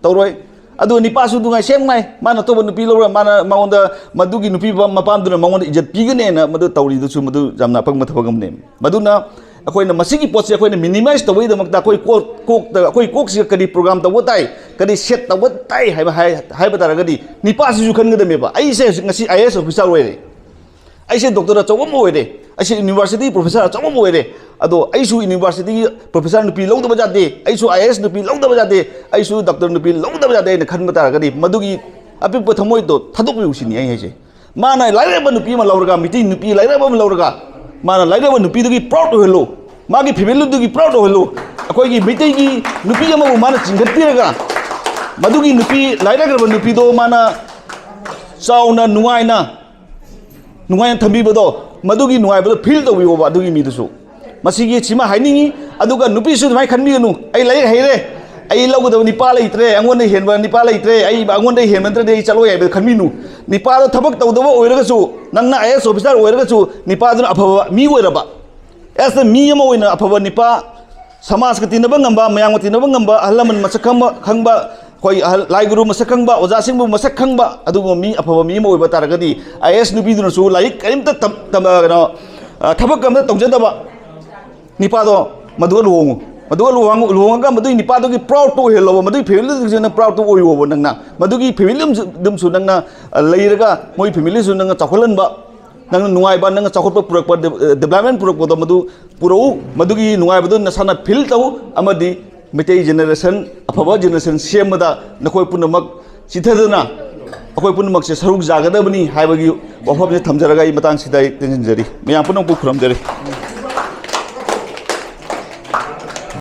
ꯇꯧꯔꯣꯏ꯫ ꯑꯗꯨ ꯅꯤꯄꯥꯁꯨ ꯅꯨꯡꯉꯥꯏ, ꯁꯦꯝ ꯅꯨꯡꯉꯥꯏ, ꯃꯥꯅ ꯑꯇꯣꯞꯄ ꯅꯨꯄꯤ ꯂꯧꯔ, ꯃꯥꯅ ꯃꯉꯣꯟꯗ, ꯃꯗꯨꯒꯤ ꯅꯨꯄꯤ ꯃꯄꯥꯝꯗꯨꯅ ꯃꯉꯣꯟꯗ ꯏꯖꯠ ꯄꯤꯒꯅꯦꯅ ꯃꯗꯨ ꯇꯧꯔꯤꯗꯨꯁꯨ ꯃꯗꯨ ꯌꯥꯝꯅ ꯑꯄꯪꯕ ꯊꯕꯛ ꯑꯃꯅꯦ꯫ ꯃꯗꯨꯅ ꯑꯩꯈꯣꯏꯅ ꯃꯁꯤꯒꯤ ꯄꯣꯠꯁꯦ ꯑꯩꯈꯣꯏꯅ ꯃꯤꯅꯤꯃꯥꯏꯁ ꯇꯧꯕꯒꯤꯗꯃꯛꯇ ꯑꯩꯈꯣꯏ ꯀꯣꯛ ꯀꯣꯛꯇ ꯑꯩꯈꯣꯏ ꯀꯣꯛꯁꯤꯒ ꯀꯔꯤ ꯄ꯭ꯔꯣꯒ꯭ꯔꯥꯝ ꯇꯧꯕ ꯇꯥꯏ, ꯀꯔꯤ ꯁꯦꯠ ꯇꯧꯕ ꯇꯥꯏ ꯍꯥꯏꯕ ꯍꯥꯏ ꯍꯥꯏꯕ ꯇꯥꯔꯒꯗꯤ ꯅꯤꯄꯥꯁꯤꯁꯨ ꯈꯟꯒꯗꯕꯅꯦꯕ꯫ ꯑꯩꯁꯦ ꯍꯧꯖꯤꯛ ꯉꯁꯤ ꯑꯥꯏ ꯑꯦ ꯑꯦꯁ ꯑꯣꯐꯤꯁꯥꯔ ꯑꯣꯏꯔꯦ, ꯑꯩꯁꯦ ꯗꯣꯛꯇꯔ ꯑꯆꯧꯕ ꯑꯃ ꯑꯣꯏꯔꯦ, ꯑꯩꯁꯦ ꯌꯨꯅꯤꯚꯔꯁꯤꯇꯤ ꯄ꯭ꯔꯣꯐꯦꯁꯔ ꯑꯆꯧꯕ ꯑꯃ ꯑꯣꯏꯔꯦ, ꯑꯗꯣ ꯑꯩꯁꯨ ꯌꯨꯅꯤꯚꯔꯁꯤꯇꯤꯒꯤ ꯄ꯭ꯔꯣꯐꯦꯁꯔ ꯅꯨꯄꯤ ꯂꯧꯗꯕ ꯌꯥꯗꯦ, ꯑꯩꯁꯨ ꯑꯥꯏ ꯑꯦ ꯑꯦꯁ ꯅꯨꯄꯤ ꯂꯧꯗꯕ ꯌꯥꯗꯦ, ꯑꯩꯁꯨ ꯗꯣꯛꯇꯔ ꯅꯨꯄꯤ ꯂꯧꯗꯕ ꯌꯥꯗꯦ ꯍꯥꯏꯅ ꯈꯟꯕ ꯇꯥꯔꯒꯗꯤ ꯃꯗꯨꯒꯤ ꯑꯄꯤꯛꯄ ꯊꯃꯣꯏꯗꯣ ꯊꯥꯗꯣꯛꯄꯤꯌꯨ ꯁꯤꯅꯤ ꯑꯩ ꯍꯥꯏꯁꯦ꯫ ꯃꯥꯅ ꯂꯥꯏꯔꯕ ꯅꯨꯄꯤ ꯑꯃ ꯂꯧꯔꯒ, ꯃꯤꯇꯩ ꯅꯨꯄꯤ ꯂꯥꯏꯔꯕ ꯑꯃ ꯂꯧꯔꯒ, ꯃꯥꯅ ꯂꯥꯏꯔꯕ ꯅꯨꯄꯤꯗꯨꯒꯤ ꯄ꯭ꯔꯥꯎꯗ ꯑꯣꯏꯍꯜꯂꯨ, ꯃꯥꯒꯤ ꯐꯦꯃꯤꯂꯤꯗꯨꯒꯤ ꯄ꯭ꯔꯥꯎꯗ ꯑꯣꯏꯍꯜꯂꯨ꯫ ꯑꯩꯈꯣꯏꯒꯤ ꯃꯤꯇꯩꯒꯤ ꯅꯨꯄꯤ ꯑꯃꯕꯨ ꯃꯥꯅ ꯆꯤꯡꯈꯠꯄꯤꯔꯒ, ꯃꯗꯨꯒꯤ ꯅꯨꯄꯤ, ꯂꯥꯏꯔꯈ꯭ꯔꯕ ꯅꯨꯄꯤꯗꯣ ꯃꯥꯅ ꯆꯥꯎꯅ, ꯅꯨꯡꯉꯥꯏꯅ, ꯅꯨꯡꯉꯥꯏꯅ ꯊꯝꯕꯤꯕꯗꯣ, ꯃꯗꯨꯒꯤ ꯅꯨꯡꯉꯥꯏꯕꯗꯣ ꯐꯤꯜ ꯇꯧꯕꯤꯌꯣꯕ ꯑꯗꯨꯒꯤ ꯃꯤꯗꯨꯁꯨ꯫ ꯃꯁꯤꯒꯤ ꯁꯤꯃ ꯍꯥꯏꯅꯤꯡꯉꯤ꯫ ꯑꯗꯨꯒ ꯅꯨꯄꯤꯁꯨ ꯑꯗꯨꯃꯥꯏꯅ ꯈꯟꯕꯤꯒꯅꯨ, "ꯑꯩ ꯂꯥꯏꯔꯤꯛ ꯍꯩꯔꯦ, ꯑꯩ ꯂꯧꯒꯗꯕ ꯅꯤꯄꯥ ꯂꯩꯇ꯭ꯔꯦ, ꯑꯩꯉꯣꯟꯗ ꯍꯦꯟꯕ ꯅꯤꯄꯥ ꯂꯩꯇ꯭ꯔꯦ, ꯑꯩ ꯑꯩꯉꯣꯟꯗ ꯍꯦꯟꯕ ꯅꯠꯇ꯭ꯔꯗꯤ ꯑꯩ ꯆꯠꯂꯣꯏ" ꯍꯥꯏꯕꯗꯣ ꯈꯟꯕꯤꯅꯨ꯫ ꯅꯤꯄꯥꯗꯣ ꯊꯕꯛ ꯇꯧꯗꯕ ꯑꯣꯏꯔꯒꯁꯨ, ꯅꯪꯅ ꯑꯥꯏ ꯑꯦ ꯑꯦꯁ ꯑꯣꯐꯤꯁꯥꯔ ꯑꯣꯏꯔꯒꯁꯨ, ꯅꯤꯄꯥꯗꯨꯅ ꯑꯐꯕ ꯃꯤ ꯑꯣꯏꯔꯕ, ꯑꯦꯁ ꯃꯤ ꯑꯃ ꯑꯣꯏꯅ ꯑꯐꯕ ꯅꯤꯄꯥ, ꯁꯃꯥꯖꯀ ꯇꯤꯟꯅꯕ ꯉꯝꯕ, ꯃꯌꯥꯝꯒ ꯇꯤꯟꯅꯕ ꯉꯝꯕ, ꯑꯍꯜ ꯂꯃꯟ ꯃꯁꯛ ꯈꯪꯕ, ꯈꯪꯕ, ꯑꯩꯈꯣꯏ ꯑꯍꯜ, ꯂꯥꯏ ꯒꯨꯔꯨ ꯃꯁꯛ ꯈꯪꯕ, ꯑꯣꯖꯥꯁꯤꯡꯕꯨ ꯃꯁꯛ ꯈꯪꯕ, ꯑꯗꯨꯒꯨꯝꯕ ꯃꯤ, ꯑꯐꯕ ꯃꯤ ꯑꯃ ꯑꯣꯏꯕ ꯇꯥꯔꯒꯗꯤ, ꯑꯥꯏ ꯑꯦ ꯑꯦꯁ ꯅꯨꯄꯤꯗꯨꯅꯁꯨ ꯂꯥꯏꯔꯤꯛ ꯀꯔꯤꯝꯇ ꯇꯝ-, ꯇꯝ-, ꯀꯩꯅꯣ, ꯑ, ꯊꯕꯛ ꯑꯃꯇ ꯇꯧꯖꯗꯕ ꯅꯤꯄꯥꯗꯣ, ꯃꯗꯨꯒ ꯂꯨꯍꯣꯡꯉꯨ꯫ ꯃꯗꯨꯒ ꯂꯨꯍꯣꯡ-, ꯂꯨꯍꯣꯡꯉꯒ ꯃꯗꯨꯒꯤ ꯅꯤꯄꯥꯗꯨꯒꯤ ꯄ꯭ꯔꯥꯎꯗꯇꯣ ꯑꯣꯏꯍꯜꯂꯣꯕ, ꯃꯗꯨꯒꯤ ꯐꯦꯃꯤꯂꯤꯗꯨꯒꯤꯁꯨ ꯅꯪ ꯄ꯭ꯔꯥꯎꯗꯇꯣ ꯑꯣꯏꯌꯣꯕ ꯅꯪꯅ꯫ ꯃꯗꯨꯒꯤ ꯐꯦꯃꯤꯂꯤ ꯑꯗꯨꯝꯁꯨ, ꯑꯗꯨꯝꯁꯨ ꯅꯪꯅ, ꯑ, ꯂꯩꯔꯒ ꯃꯣꯏ ꯐꯦꯃꯤꯂꯤꯁꯨ ꯅꯪꯅ ꯆꯥꯎꯈꯠꯍꯟꯕ, ꯅꯪꯅ ꯅꯨꯡꯉꯥꯏꯕ, ꯅꯪꯅ ꯆꯥꯎꯈꯠꯄ ꯄꯨꯔꯛꯄ, ꯗꯦ-, ꯗꯦꯕꯂꯞꯃꯦꯟ ꯄꯨꯔꯛꯄꯗꯣ ꯃꯗꯨ ꯄꯨꯔꯛꯎ꯫ ꯃꯗꯨꯒꯤ ꯅꯨꯡꯉꯥꯏꯕꯗꯨ ꯅꯁꯥꯅ ꯐꯤꯜ ꯇꯧ, ꯑꯃꯗꯤ ꯃꯩꯇꯩ ꯖꯦꯅꯦꯔꯦꯁꯟ, ꯑꯐꯕ ꯖꯦꯅꯦꯔꯦꯁꯟ ꯁꯦꯝꯕꯗ ꯅꯈꯣꯏ ꯄꯨꯝꯅꯃꯛ ꯆꯤꯊꯗꯨꯅ ꯑꯩꯈꯣꯏ ꯄꯨꯝꯅꯃꯛꯁꯦ ꯁꯔꯨꯛ ꯌꯥꯒꯗꯕꯅꯤ ꯍꯥꯏꯕꯒꯤ ꯋꯥꯐꯝꯁꯦ ꯊꯝꯖꯔꯒ ꯑꯩ ꯃꯇꯥꯡꯁꯤꯗ ꯑꯩ ꯇꯦꯟꯁꯤꯟꯖꯔꯤ꯫ ꯃꯌꯥꯝ ꯄꯨꯝꯅꯃꯛꯄꯨ ꯈꯨꯔꯨꯝꯖꯔꯤ꯫